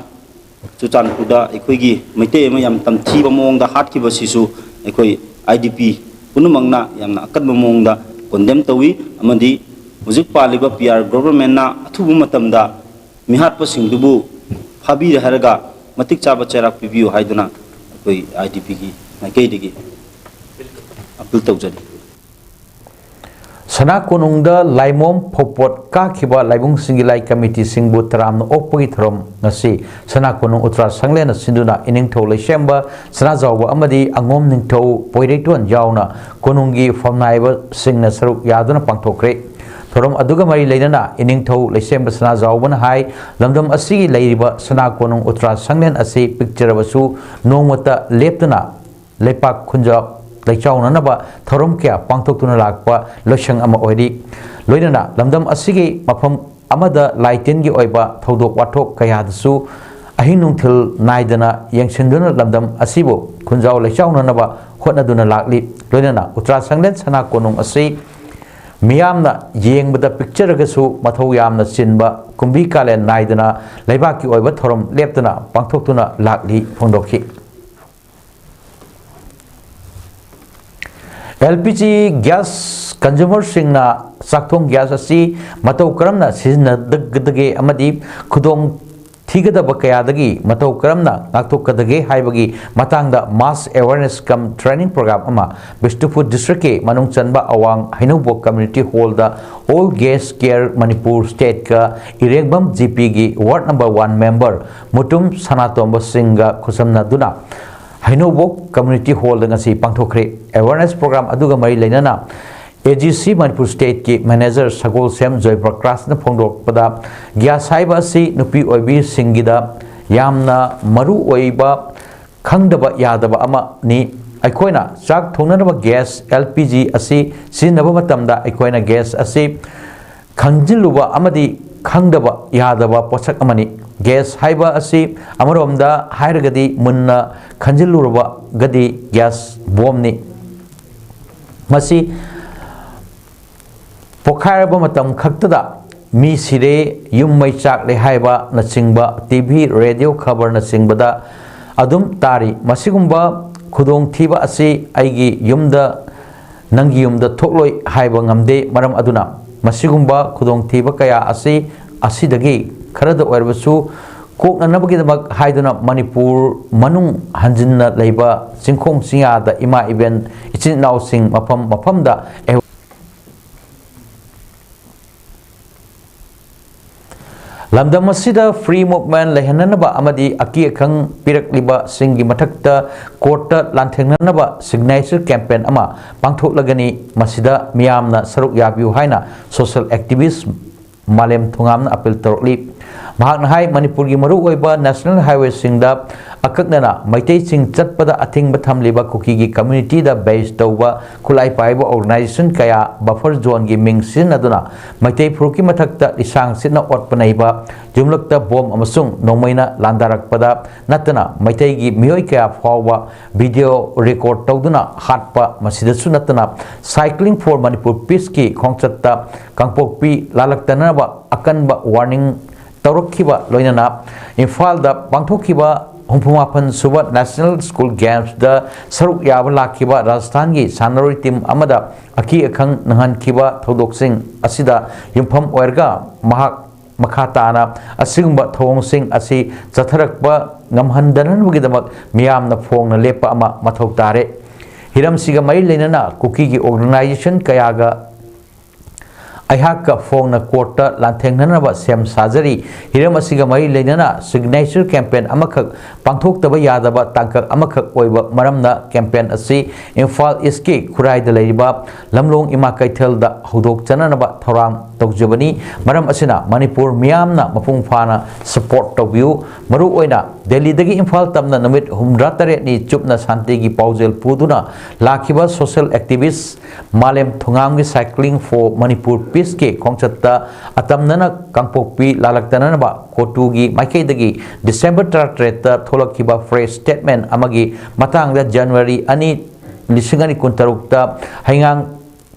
ꯆꯨꯔꯆꯥꯟꯄꯨꯔꯗ ꯑꯩꯈꯣꯏꯒꯤ ꯃꯩꯇꯩ ꯑꯃ ꯌꯥꯝ ꯇꯝꯊꯤꯕ ꯃꯑꯣꯡꯗ ꯍꯥꯠꯈꯤꯕꯁꯤꯁꯨ ꯑꯩꯈꯣꯏ IDP ꯄꯨꯝꯅꯃꯛꯅ ꯌꯥꯝꯅ ꯑꯀꯟꯕ ꯃꯑꯣꯡꯗ condemn ꯇꯧꯏ, ꯑꯃꯗꯤ ꯍꯧꯖꯤꯛ ꯄꯥꯜꯂꯤꯕ PR governmentꯅ ꯑꯊꯨꯕ ꯃꯇꯝꯗ ꯃꯤꯍꯥꯠꯄꯁꯤꯡꯗꯨꯕꯨ ꯐꯥꯕꯤꯔꯦ ꯍꯥꯏꯔꯒ ꯃꯇꯤꯛ ꯆꯥꯕ ꯆꯩꯔꯥꯛ ꯄꯤꯕꯤꯌꯨ ꯍꯥꯏꯗꯨꯅ ꯑꯩꯈꯣꯏ IDPꯒꯤ ꯃꯥꯏꯀꯩꯗꯒꯤ appeal ꯇꯧꯖꯔꯤ꯫ ꯁꯅꯥ ꯀꯣꯅꯨꯡꯗ ꯂꯥꯏꯃꯣꯝ ꯐꯧꯄꯣꯠ ꯀꯥꯈꯤꯕ ꯂꯥꯏꯕꯨꯡꯁꯤꯡꯒꯤ ꯂꯥꯏ ꯀꯃꯤꯇꯤꯁꯤꯡꯕꯨ ꯇꯔꯥꯝꯅ ꯑꯣꯛꯄꯒꯤ ꯊꯧꯔꯝ ꯉꯁꯤ ꯁꯅꯥ ꯀꯣꯅꯨꯡ ꯎꯇ꯭ꯔꯥ ꯁꯪꯂꯦꯟꯅ ꯁꯤꯟꯗꯨꯅ ꯏꯅꯤꯡꯊꯧ ꯂꯩꯁꯦꯝꯕ ꯁꯅꯥꯖꯥꯎꯕ ꯑꯃꯗꯤ ꯑꯉꯣꯝ ꯅꯤꯡꯊꯧ ꯄꯣꯏꯔꯩꯇꯣꯟ ꯌꯥꯎꯅ ꯀꯣꯅꯨꯡꯒꯤ ꯐꯝꯅꯥꯏꯕꯁꯤꯡꯅ ꯁꯔꯨꯛ ꯌꯥꯗꯨꯅ ꯄꯥꯡꯊꯣꯛꯈ꯭ꯔꯦ꯫ ꯊꯧꯔꯝ ꯑꯗꯨꯒ ꯃꯔꯤ ꯂꯩꯅꯅ ꯏꯅꯤꯡꯊꯧ ꯂꯩꯁꯦꯝꯕ ꯁꯅꯥꯖꯥꯎꯕꯅ ꯍꯥꯏ, ꯂꯝꯗꯝ ꯑꯁꯤꯒꯤ ꯂꯩꯔꯤꯕ ꯁꯅꯥ ꯀꯣꯅꯨꯡ ꯎꯇ꯭ꯔꯥ ꯁꯪꯂꯦꯟ ꯑꯁꯤ ꯄꯤꯛꯆꯔꯕꯁꯨ ꯅꯣꯡꯃꯇ ꯂꯦꯞꯇꯅ ꯂꯩꯄꯥꯛ ꯈꯨꯟꯖꯥꯎ ꯂꯩꯆꯥꯎꯅꯅꯕ ꯊꯧꯔꯝ ꯀꯌꯥ ꯄꯥꯡꯊꯣꯛꯇꯨꯅ ꯂꯥꯛꯄ ꯂꯣꯏꯁꯪ ꯑꯃ ꯑꯣꯏꯔꯤ꯫ ꯂꯣꯏꯅꯅ ꯂꯝꯗꯝ ꯑꯁꯤꯒꯤ ꯃꯐꯝ ꯑꯃꯗ ꯂꯥꯏ ꯇꯤꯟꯒꯤ ꯑꯣꯏꯕ ꯊꯧꯗꯣꯛ ꯋꯥꯊꯣꯛ ꯀꯌꯥꯗꯁꯨ ꯑꯍꯤꯡ ꯅꯨꯡꯊꯤꯜ ꯅꯥꯏꯗꯅ ꯌꯦꯡꯁꯤꯟꯗꯨꯅ ꯂꯝꯗꯝ ꯑꯁꯤꯕꯨ ꯈꯨꯟꯖꯥꯎ ꯂꯩꯆꯥꯎꯅꯅꯕ ꯍꯣꯠꯅꯗꯨꯅ ꯂꯥꯛꯂꯤ꯫ ꯂꯣꯏꯅꯅ ꯎꯇ꯭ꯔꯥ ꯁꯪꯂꯦꯟ ꯁꯅꯥ ꯀꯣꯅꯨꯡ ꯑꯁꯤ ꯃꯤꯌꯥꯝꯅ ꯌꯦꯡꯕꯗ ꯄꯤꯛꯆꯔꯒꯁꯨ ꯃꯊꯧ ꯌꯥꯝꯅ ꯆꯤꯟꯕ ꯀꯨꯝꯕꯤ ꯀꯥꯂꯦꯟ ꯅꯥꯏꯗꯅ ꯂꯩꯕꯥꯛꯀꯤ ꯑꯣꯏꯕ ꯊꯧꯔꯝ ꯂꯦꯞꯇꯅ ꯄꯥꯡꯊꯣꯛꯇꯨꯅ ꯂꯥꯛꯂꯤ ꯐꯣꯡꯗꯣꯛꯈꯤ꯫ ꯑꯦꯜ ꯄꯤ ꯖꯤ ꯒ꯭ꯌꯥꯁ ꯀꯟꯖꯨꯃꯔꯁꯤꯡꯅ ꯆꯥꯛꯊꯣꯡ ꯒ꯭ꯌꯥꯁ ꯑꯁꯤ ꯃꯇꯧ ꯀꯔꯝꯅ ꯁꯤꯖꯤꯟꯅꯒꯗꯒꯦ ꯑꯃꯗꯤ ꯈꯨꯗꯣꯡ ꯊꯤꯒꯗꯕ ꯀꯌꯥꯗꯒꯤ ꯃꯇꯧ ꯀꯔꯝꯅ ꯉꯥꯛꯊꯣꯛꯀꯗꯒꯦ ꯍꯥꯏꯕꯒꯤ ꯃꯇꯥꯡꯗ mass awareness cum training program ꯑꯃ ꯕꯤꯁꯅꯨꯄꯨꯔ district ꯀꯤ ꯃꯅꯨꯡ ꯆꯟꯕ ꯑꯋꯥꯡ ꯍꯩꯅꯧꯕꯣꯛ community hall ꯗ All Gas Care Manipur state ꯀ ꯏꯔꯦꯡꯕꯝ G P ꯒꯤ ward number one member Mutum ꯁꯅꯥꯇꯣꯝꯕ ꯁꯤꯡꯒ ꯈꯨꯠꯁꯝꯅꯗꯨꯅ ꯍꯩꯅꯧꯕꯣꯛ community hall ꯗ ꯉꯁꯤ ꯄꯥꯡꯊꯣꯛꯈ꯭ꯔꯦ꯫ Awareness program ꯑꯗꯨꯒ ꯃꯔꯤ ꯂꯩꯅꯅ A G C Manipur state ꯀꯤ manager ꯁꯒꯣꯜꯁꯦꯝ ꯖꯣꯏꯄ꯭ꯔꯀꯥꯁꯅ ꯐꯣꯡꯗꯣꯛꯄꯗ, ꯒ꯭ꯌꯥꯁ ꯍꯥꯏꯕ ꯑꯁꯤ ꯅꯨꯄꯤ ꯑꯣꯏꯕꯤꯁꯤꯡꯒꯤꯗ ꯌꯥꯝꯅ ꯃꯔꯨ ꯑꯣꯏꯕ, ꯈꯪꯗꯕ ꯌꯥꯗꯕ ꯑꯃꯅꯤ꯫ ꯑꯩꯈꯣꯏꯅ ꯆꯥꯛ ꯊꯣꯡꯅꯅꯕ ꯒ꯭ꯌꯥꯁ L P G ꯑꯁꯤ ꯁꯤꯖꯤꯟꯅꯕ ꯃꯇꯝꯗ ꯑꯩꯈꯣꯏꯅ ꯒ꯭ꯌꯥꯁ ꯑꯁꯤ ꯈꯪꯖꯤꯜꯂꯨꯕ ꯑꯃꯗꯤ ꯈꯪꯗꯕ ꯌꯥꯗꯕ ꯄꯣꯠꯁꯛ ꯑꯃꯅꯤ꯫ ꯒ꯭ꯌꯥꯁ ꯍꯥꯏꯕ ꯑꯁꯤ ꯑꯃꯔꯣꯝꯗ ꯍꯥꯏꯔꯒꯗꯤ ꯃꯨꯟꯅ ꯈꯟꯖꯤꯜꯂꯨꯔꯕꯒꯗꯤ ꯒ꯭ꯌꯥꯁ ꯕꯣꯝꯅꯤ꯫ ꯃꯁꯤ ꯄꯣꯈꯥꯏꯔꯕ ꯃꯇꯝ ꯈꯛꯇꯗ ꯃꯤ ꯁꯤꯔꯦ, ꯌꯨꯝ ꯃꯩ ꯆꯥꯛꯂꯦ ꯍꯥꯏꯕꯅꯆꯤꯡꯕ T V, radio ꯈꯕꯔꯅꯆꯤꯡꯕꯗ ꯑꯗꯨꯝ ꯇꯥꯔꯤ꯫ ꯃꯁꯤꯒꯨꯝꯕ ꯈꯨꯗꯣꯡꯊꯤꯕ ꯑꯁꯤ ꯑꯩꯒꯤ ꯌꯨꯝꯗ, ꯅꯪꯒꯤ ꯌꯨꯝꯗ ꯊꯣꯛꯂꯣꯏ ꯍꯥꯏꯕ ꯉꯝꯗꯦ꯫ ꯃꯔꯝ ꯑꯗꯨꯅ ꯃꯁꯤꯒꯨꯝꯕ ꯈꯨꯗꯣꯡꯊꯤꯕ ꯀꯌꯥ ꯑꯁꯤ ꯑꯁꯤꯗꯒꯤ ꯈꯔꯗ ꯑꯣꯏꯔꯕꯁꯨ ꯀꯣꯛꯅꯅꯕꯒꯤꯗꯃꯛ ꯍꯥꯏꯗꯨꯅ ꯃꯅꯤꯄꯨꯔ ꯃꯅꯨꯡ ꯍꯟꯖꯤꯟꯅ ꯂꯩꯕ ꯆꯤꯡꯈꯣꯡ ꯆꯤꯡꯌꯥꯗ ꯏꯃꯥ ꯏꯕꯦꯟ ꯏꯆꯤꯟ ꯏꯅꯥꯎꯁꯤꯡ ꯃꯐꯝ ꯃꯐꯝꯗ ꯑꯦ-, ꯂꯝꯗꯝ ꯑꯁꯤꯗ free movement ꯂꯩꯍꯟꯅꯅꯕ ꯑꯃꯗꯤ ꯑꯀꯤ ꯑꯈꯪ ꯄꯤꯔꯛꯂꯤꯕꯁꯤꯡꯒꯤ ꯃꯊꯛꯇ court ꯇ ꯂꯥꯟꯊꯦꯡꯅꯅꯕ signature campaign ꯑꯃ ꯄꯥꯡꯊꯣꯛꯂꯒꯅꯤ꯫ ꯃꯁꯤꯗ ꯃꯤꯌꯥꯝꯅ ꯁꯔꯨꯛ ꯌꯥꯕꯤꯌꯨ ꯍꯥꯏꯅ social activist ꯃꯥꯂꯦꯝ ꯊꯣꯉꯥꯝꯅ appeal ꯇꯧꯔꯛꯂꯤ꯫ ꯃꯍꯥꯛꯅ ꯍꯥꯏ, ꯃꯅꯤꯄꯨꯔꯒꯤ ꯃꯔꯨꯑꯣꯏꯕ ꯅꯦꯁꯅꯦꯜ ꯍꯥꯏꯋꯦꯁꯤꯡꯗ ꯑꯀꯛꯅꯅ ꯃꯩꯇꯩꯁꯤꯡ ꯆꯠꯄꯗ ꯑꯊꯤꯡꯕ ꯊꯝꯂꯤꯕ ꯀꯨꯀꯤꯒꯤ ꯀꯝꯃ꯭ꯌꯨꯅꯤꯇꯤꯗ ꯕꯦꯖ ꯇꯧꯕ ꯈꯨꯠꯂꯥꯏ ꯄꯥꯏꯕ ꯑꯣꯔꯒꯅꯥꯏꯖꯦꯁꯟ ꯀꯌꯥ ꯕꯐꯔ ꯖꯣꯟꯒꯤ ꯃꯤꯡ ꯁꯤꯖꯤꯟꯅꯗꯨꯅ ꯃꯩꯇꯩ ꯐꯨꯔꯨꯞꯀꯤ ꯃꯊꯛꯇ ꯂꯤꯁꯥꯡ ꯁꯤꯠꯅ ꯑꯣꯠꯄ ꯅꯩꯕ, ꯌꯨꯝꯂꯛꯇ ꯕꯣꯝ ꯑꯃꯁꯨꯡ ꯅꯣꯡꯃꯩꯅ ꯂꯥꯟꯗꯥꯔꯛꯄꯗ ꯅꯠꯇꯅ ꯃꯩꯇꯩꯒꯤ ꯃꯤꯑꯣꯏ ꯀꯌꯥ ꯐꯥꯎꯕ ꯚꯤꯗꯤꯑꯣ ꯔꯦꯀꯣꯔꯗ ꯇꯧꯗꯨꯅ ꯍꯥꯠꯄ, ꯃꯁꯤꯗꯁꯨ ꯅꯠꯇꯅ Cycling for Manipur Peaceꯀꯤ ꯈꯣꯡꯆꯠꯇ ꯀꯥꯡꯄꯣꯛꯄꯤ ꯂꯥꯜꯂꯛꯇꯅꯕ ꯑꯀꯟꯕ ꯋꯥꯔꯅꯤꯡ ꯇꯧꯔꯛꯈꯤꯕ ꯂꯣꯏꯅꯅ ꯏꯝꯐꯥꯜꯗ ꯄꯥꯡꯊꯣꯛꯈꯤꯕ ꯍꯨꯝꯐꯨ ꯃꯥꯄꯟ ꯁꯨꯕ ꯅꯦꯁꯅꯦꯜ ꯁ꯭ꯀꯨꯜ ꯒꯦꯝꯁꯇ ꯁꯔꯨꯛ ꯌꯥꯕ ꯂꯥꯛꯈꯤꯕ ꯔꯥꯖꯁꯊꯥꯟꯒꯤ ꯁꯥꯟꯅꯔꯣꯏ ꯇꯤꯝ ꯑꯃꯗ ꯑꯀꯤ ꯑꯈꯪ ꯅꯪꯍꯟꯈꯤꯕ ꯊꯧꯗꯣꯛꯁꯤꯡ ꯑꯁꯤꯗ ꯌꯨꯝꯐꯝ ꯑꯣꯏꯔꯒ ꯃꯍꯥꯛ ꯃꯈꯥ ꯇꯥꯅ ꯑꯁꯤꯒꯨꯝꯕ ꯊꯧꯑꯣꯡꯁꯤꯡ ꯑꯁꯤ ꯆꯠꯊꯔꯛꯄ ꯉꯝꯍꯟꯗꯅꯕꯒꯤꯗꯃꯛ ꯃꯤꯌꯥꯝꯅ ꯐꯣꯡꯅ ꯂꯦꯞꯄ ꯑꯃ ꯃꯊꯧ ꯇꯥꯔꯦ꯫ ꯍꯤꯔꯝꯁꯤꯒ ꯃꯔꯤ ꯂꯩꯅꯅ ꯀꯨꯀꯤꯒꯤ ꯑꯣꯔꯒꯅꯥꯏꯖꯦꯁꯟ ꯀꯌꯥꯒ ꯑꯩꯍꯥꯛꯀ ꯐꯣꯡꯅ ꯀꯣꯔꯠꯇ ꯂꯥꯟꯊꯦꯡꯅꯅꯕ ꯁꯦꯝ ꯁꯥꯖꯔꯤ꯫ ꯍꯤꯔꯝ ꯑꯁꯤꯒ ꯃꯔꯤ ꯂꯩꯅꯅ ꯁꯤꯒꯅꯦꯆꯔ ꯀꯦꯝꯄꯦꯟ ꯑꯃꯈꯛ ꯄꯥꯡꯊꯣꯛꯇꯕ ꯌꯥꯗꯕ ꯇꯥꯡꯀꯛ ꯑꯃꯈꯛ ꯑꯣꯏꯕ ꯃꯔꯝꯅ ꯀꯦꯝꯄꯦꯟ ꯑꯁꯤ ꯏꯝꯐꯥꯜ ꯏꯁꯀꯤ ꯈꯨꯔꯥꯏꯗ ꯂꯩꯔꯤꯕ ꯂꯝꯂꯣꯡ ꯏꯃꯥ ꯀꯩꯊꯦꯜꯗ ꯍꯧꯗꯣꯛꯆꯅꯅꯕ ꯊꯧꯔꯥꯡ ꯇꯧꯖꯕꯅꯤ꯫ ꯃꯔꯝ ꯑꯁꯤꯅ ꯃꯅꯤꯄꯨꯔ ꯃꯤꯌꯥꯝꯅ ꯃꯄꯨꯡ ꯐꯥꯅ ꯁꯄꯣꯔꯠ ꯇꯧꯕꯤꯌꯨ꯫ ꯃꯔꯨꯑꯣꯏꯅ ꯗꯦꯜꯂꯤꯗꯒꯤ ꯏꯝꯐꯥꯜ ꯇꯝꯅ ꯅꯨꯃꯤꯠ ꯍꯨꯝꯗ꯭ꯔꯥ ꯇꯔꯦꯠꯅꯤ ꯆꯨꯞꯅ ꯁꯥꯟꯇꯤꯒꯤ ꯄꯥꯎꯖꯦꯜ ꯄꯨꯗꯨꯅ ꯂꯥꯛꯈꯤꯕ ꯁꯣꯁꯤꯌꯦꯜ ꯑꯦꯛꯇꯤꯚꯤꯁ ꯃꯥꯂꯦꯝ ꯊꯨꯉꯥꯝꯒꯤ Cycling for Manipur Peaceꯀꯤ ꯈꯣꯡꯆꯠꯇ ꯑꯇꯝꯅꯅ ꯀꯥꯡꯄꯣꯛꯄꯤ ꯂꯥꯜꯂꯛꯇꯅꯅꯕ ꯀꯣꯇꯨꯒꯤ ꯃꯥꯏꯀꯩꯗꯒꯤ ꯗꯤꯁꯦꯝꯕꯔ ꯇꯔꯥꯇꯔꯦꯠꯇ ꯊꯣꯛꯂꯛꯈꯤꯕ ꯄ꯭ꯔꯦꯁ ꯁ꯭ꯇꯦꯠꯃꯦꯟ ꯑꯃꯒꯤ ꯃꯇꯥꯡꯗ ꯖꯅꯋꯥꯔꯤ ꯑꯅꯤ, ꯂꯤꯁꯤꯡ ꯑꯅꯤ ꯀꯨꯟꯇꯔꯨꯛꯇ ꯍꯩꯉꯥꯡ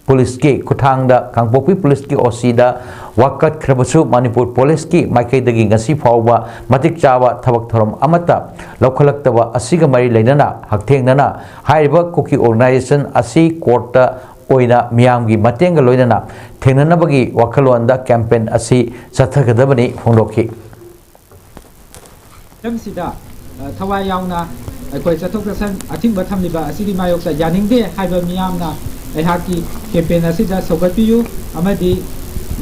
ꯄꯨꯂꯤꯁꯀꯤ ꯈꯨꯠꯊꯥꯡꯗ ꯀꯥꯡꯄꯣꯛꯄꯤ ꯄꯨꯂꯤꯁꯀꯤ ꯑꯣ ꯁꯤꯗ ꯋꯥꯀꯠꯈ꯭ꯔꯕꯁꯨ ꯃꯅꯤꯄꯨꯔ ꯄꯨꯂꯤꯁꯀꯤ ꯃꯥꯏꯀꯩꯗꯒꯤ ꯉꯁꯤ ꯐꯥꯎꯕ ꯃꯇꯤꯛ ꯆꯥꯕ ꯊꯕꯛ ꯊꯧꯔꯝ ꯑꯃꯠꯇ ꯂꯧꯈꯠꯂꯛꯇꯕ ꯑꯁꯤꯒ ꯃꯔꯤ ꯂꯩꯅꯅ ꯍꯛꯊꯦꯡꯅꯅ ꯍꯥꯏꯔꯤꯕ ꯀꯨꯀꯤ ꯑꯣꯔꯒꯅꯥꯏꯖꯦꯁꯟ ꯑꯁꯤ ꯀꯣꯔꯠꯇ ꯑꯣꯏꯅ ꯃꯤꯌꯥꯝꯒꯤ ꯃꯇꯦꯡꯒ ꯂꯣꯏꯅꯅ ꯊꯦꯡꯅꯅꯕꯒꯤ ꯋꯥꯈꯜꯂꯣꯟꯗ ꯀꯦꯝꯄꯦꯟ ꯑꯁꯤ ꯆꯠꯊꯒꯗꯕꯅꯤ ꯐꯣꯡꯗꯣꯛꯈꯤ꯫ ꯃꯔꯝꯁꯤꯗ, ꯑ, ꯊꯋꯥꯏ ꯌꯥꯎꯅ ꯑꯩꯈꯣꯏ ꯆꯠꯊꯣꯛ ꯆꯠꯁꯤꯟ ꯑꯊꯤꯡꯕ ꯊꯝꯂꯤꯕ ꯑꯁꯤꯒꯤ ꯃꯥꯌꯣꯛꯇ ꯌꯥꯅꯤꯡꯗꯦ ꯍꯥꯏꯕ ꯃꯤꯌꯥꯝꯅ ꯑꯩꯍꯥꯛꯀꯤ ꯀꯦꯝꯄꯦꯟ ꯑꯁꯤꯗ ꯁꯧꯒꯠꯄꯤꯌꯨ ꯑꯃꯗꯤ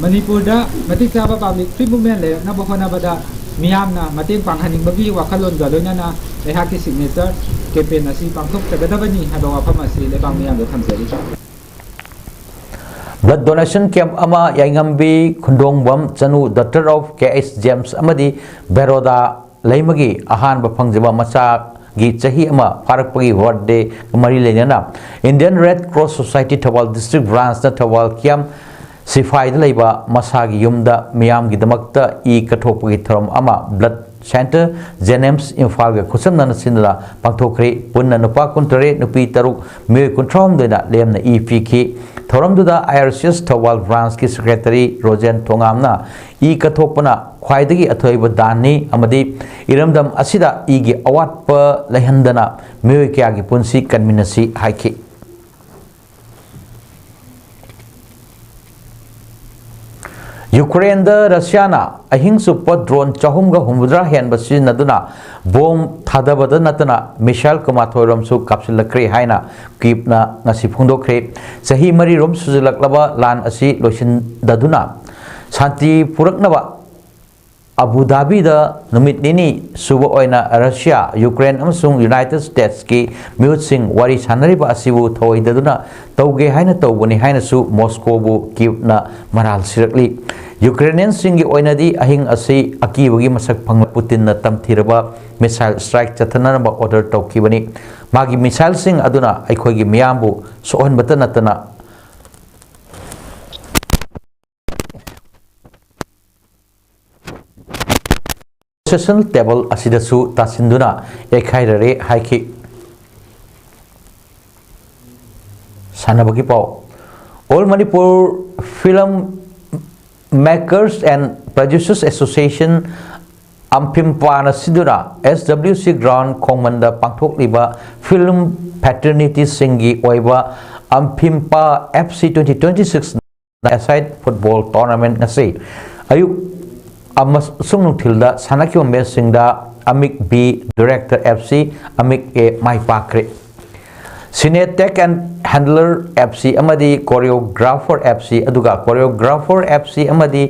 ꯃꯅꯤꯄꯨꯔꯗ ꯃꯇꯤꯛ ꯆꯥꯕ ꯄꯕ꯭ꯂꯤꯛ ꯐ꯭ꯔꯤ ꯃꯨꯚꯃꯦꯟ ꯂꯩꯔꯛꯅꯕ ꯍꯣꯠꯅꯕꯗ ꯃꯤꯌꯥꯝꯅ ꯃꯇꯦꯡ ꯄꯥꯡꯍꯟꯅꯤꯡꯕꯒꯤ ꯋꯥꯈꯜꯂꯣꯟꯒ ꯂꯣꯏꯅꯅ ꯑꯩꯍꯥꯛꯀꯤ ꯁꯤꯒꯅꯦꯆꯔ ꯀꯦꯝꯄꯦꯟ ꯑꯁꯤ ꯄꯥꯡꯊꯣꯛꯆꯒꯗꯕꯅꯤ ꯍꯥꯏꯕ ꯋꯥꯐꯝ ꯑꯁꯤ ꯂꯩꯕꯥꯛ ꯃꯤꯌꯥꯝꯗ ꯊꯝꯖꯔꯤ꯫ Blood donation camp ꯑꯃ ꯌꯥꯏꯉꯝꯕꯤ ꯈꯨꯟꯗꯣꯡꯕꯝ ꯆꯅꯨ, daughter of K H James ꯑꯃꯗꯤ ꯕꯦꯔꯣꯗꯥ ꯂꯩꯃꯒꯤ ꯑꯍꯥꯟꯕ ꯐꯪꯖꯕ ꯃꯆꯥꯒꯤ ꯆꯍꯤ ꯑꯃ ꯐꯥꯔꯛꯄꯒꯤ birthday ꯃꯔꯤ ꯂꯩꯅꯅ Indian Red Cross Society Thoubal district branchꯅ Thoubal ꯀꯤꯌꯥꯝ ꯁꯤꯐꯥꯏꯗ ꯂꯩꯕ ꯃꯁꯥꯒꯤ ꯌꯨꯝꯗ ꯃꯤꯌꯥꯝꯒꯤꯗꯃꯛꯇ ꯏ ꯀꯠꯊꯣꯛꯄꯒꯤ ꯊꯧꯔꯝ ꯑꯃ blood center, JNIMS ꯏꯝꯐꯥꯜꯒ ꯈꯨꯠꯁꯝꯅꯅ ꯁꯤꯟꯗꯨꯅ ꯄꯥꯡꯊꯣꯛꯈ꯭ꯔꯤ꯫ ꯄꯨꯟꯅ ꯅꯨꯄꯥ ꯀꯨꯟꯇꯔꯦꯠ, ꯅꯨꯄꯤ ꯇꯔꯨꯛ, ꯃꯤꯑꯣꯏ ꯀꯨꯟꯊ꯭ꯔꯥꯍꯨꯝꯗꯣꯏꯅ ꯂꯦꯝꯅ ꯏ ꯄꯤꯈꯤ꯫ ꯊꯧꯔꯝꯗꯨꯗ I R C S Thoubal branchꯀꯤ secretary ꯔꯣꯖꯦꯟ ꯊꯣꯉꯥꯝꯅ ꯏ ꯀꯠꯊꯣꯛꯄꯅ ꯈ꯭ꯋꯥꯏꯗꯒꯤ ꯑꯊꯣꯏꯕ ꯗꯥꯟꯅꯤ ꯑꯃꯗꯤ ꯏꯔꯝꯗꯝ ꯑꯁꯤꯗ ꯏꯒꯤ ꯑꯋꯥꯠꯄ ꯂꯩꯍꯟꯗꯅ ꯃꯤꯑꯣꯏ ꯀꯌꯥꯒꯤ ꯄꯨꯟꯁꯤ ꯀꯟꯃꯤꯟꯅꯁꯤ ꯍꯥꯏꯈꯤ꯫ ꯌꯨꯀ꯭ꯔꯦꯟꯗ ꯔꯁꯤꯌꯥꯅ ꯑꯍꯤꯡ ꯆꯨꯞꯄ drone ꯆꯍꯨꯝꯒ ꯍꯨꯝꯐꯨꯇꯔꯥ ꯍꯦꯟꯕ ꯁꯤꯖꯤꯟꯅꯗꯨꯅ ꯕꯣꯝ ꯊꯥꯗꯕꯗ ꯅꯠꯇꯅ missile ꯀꯨꯟꯃꯥꯊꯣꯏ ꯔꯣꯝꯁꯨ ꯀꯥꯞꯁꯤꯜꯂꯛꯈ꯭ꯔꯦ ꯍꯥꯏꯅ ꯀꯤꯞꯅ ꯉꯁꯤ ꯐꯣꯡꯗꯣꯛꯈ꯭ꯔꯦ꯫ ꯆꯍꯤ ꯃꯔꯤꯔꯣꯝ ꯁꯨꯖꯤꯜꯂꯛꯂꯕ ꯂꯥꯟ ꯑꯁꯤ ꯂꯣꯏꯁꯤꯟꯗꯗꯨꯅ ꯁꯥꯟꯇꯤ ꯄꯨꯔꯛꯅꯕ ꯑꯕꯨ ꯙꯥꯕꯤꯗ ꯅꯨꯃꯤꯠ ꯅꯤꯅꯤ ꯁꯨꯕ ꯑꯣꯏꯅ ꯔꯁꯤꯌꯥ, ꯌꯨꯀ꯭ꯔꯦꯟ ꯑꯃꯁꯨꯡ United Statesꯀꯤ ꯃꯤꯍꯨꯠꯁꯤꯡ ꯋꯥꯔꯤ ꯁꯥꯟꯅꯔꯤꯕ ꯑꯁꯤꯕꯨ ꯊꯧꯑꯣꯏꯗꯗꯨꯅ ꯇꯧꯒꯦ ꯍꯥꯏꯅ ꯇꯧꯕꯅꯤ ꯍꯥꯏꯅꯁꯨ ꯃꯣꯁꯀꯣꯕꯨ ꯀꯤꯞꯅ ꯃꯔꯥꯜ ꯁꯤꯔꯛꯂꯤ꯫ ꯌꯨꯀ꯭ꯔꯦꯅꯤꯌꯟꯁꯤꯡꯒꯤ ꯑꯣꯏꯅꯗꯤ ꯑꯍꯤꯡ ꯑꯁꯤ ꯑꯀꯤꯕꯒꯤ ꯃꯁꯛ ꯐꯪꯂ ꯄꯨꯇꯤꯟꯅ ꯇꯝꯊꯤꯔꯕ missile strike ꯆꯠꯊꯅꯅꯕ order ꯇꯧꯈꯤꯕꯅꯤ꯫ ꯃꯥꯒꯤ missileꯁꯤꯡ ꯑꯗꯨꯅ ꯑꯩꯈꯣꯏꯒꯤ ꯃꯤꯌꯥꯝꯕꯨ ꯁꯣꯛꯍꯟꯕꯇ ꯅꯠꯇꯅ session table ꯑꯁꯤꯗꯁꯨ ꯇꯥꯁꯤꯟꯗꯨꯅ ꯌꯩꯈꯥꯏꯔꯔꯦ ꯍꯥꯏꯈꯤ꯫ ꯁꯥꯟꯅꯕꯒꯤ ꯄꯥꯎ꯫ All Manipur Film Makers and Producers Association ꯑꯝꯐꯤꯝꯄꯥꯅ ꯁꯤꯟꯗꯨꯅ S W C ground ꯈꯣꯡꯃꯟꯗ ꯄꯥꯡꯊꯣꯛꯂꯤꯕ film fraternityꯁꯤꯡꯒꯤ ꯑꯣꯏꯕ ꯑꯝꯐꯤꯝꯄꯥ F C twenty twenty six aside football tournament ꯉꯁꯤ ꯑꯌꯨꯛ ꯑꯃꯁꯨꯡ ꯅꯨꯡꯊꯤꯜꯗ ꯁꯥꯟꯅꯈꯤꯕ matchꯁꯤꯡꯗ ꯑꯃꯤꯛ B Director F C ꯑꯃꯤꯛ A my ꯄꯥꯛꯈ꯭ꯔꯦ꯫ Cine Tech and Handler F C ꯑꯃꯗꯤ Choreographer F C, ꯑꯗꯨꯒ Choreographer F C ꯑꯃꯗꯤ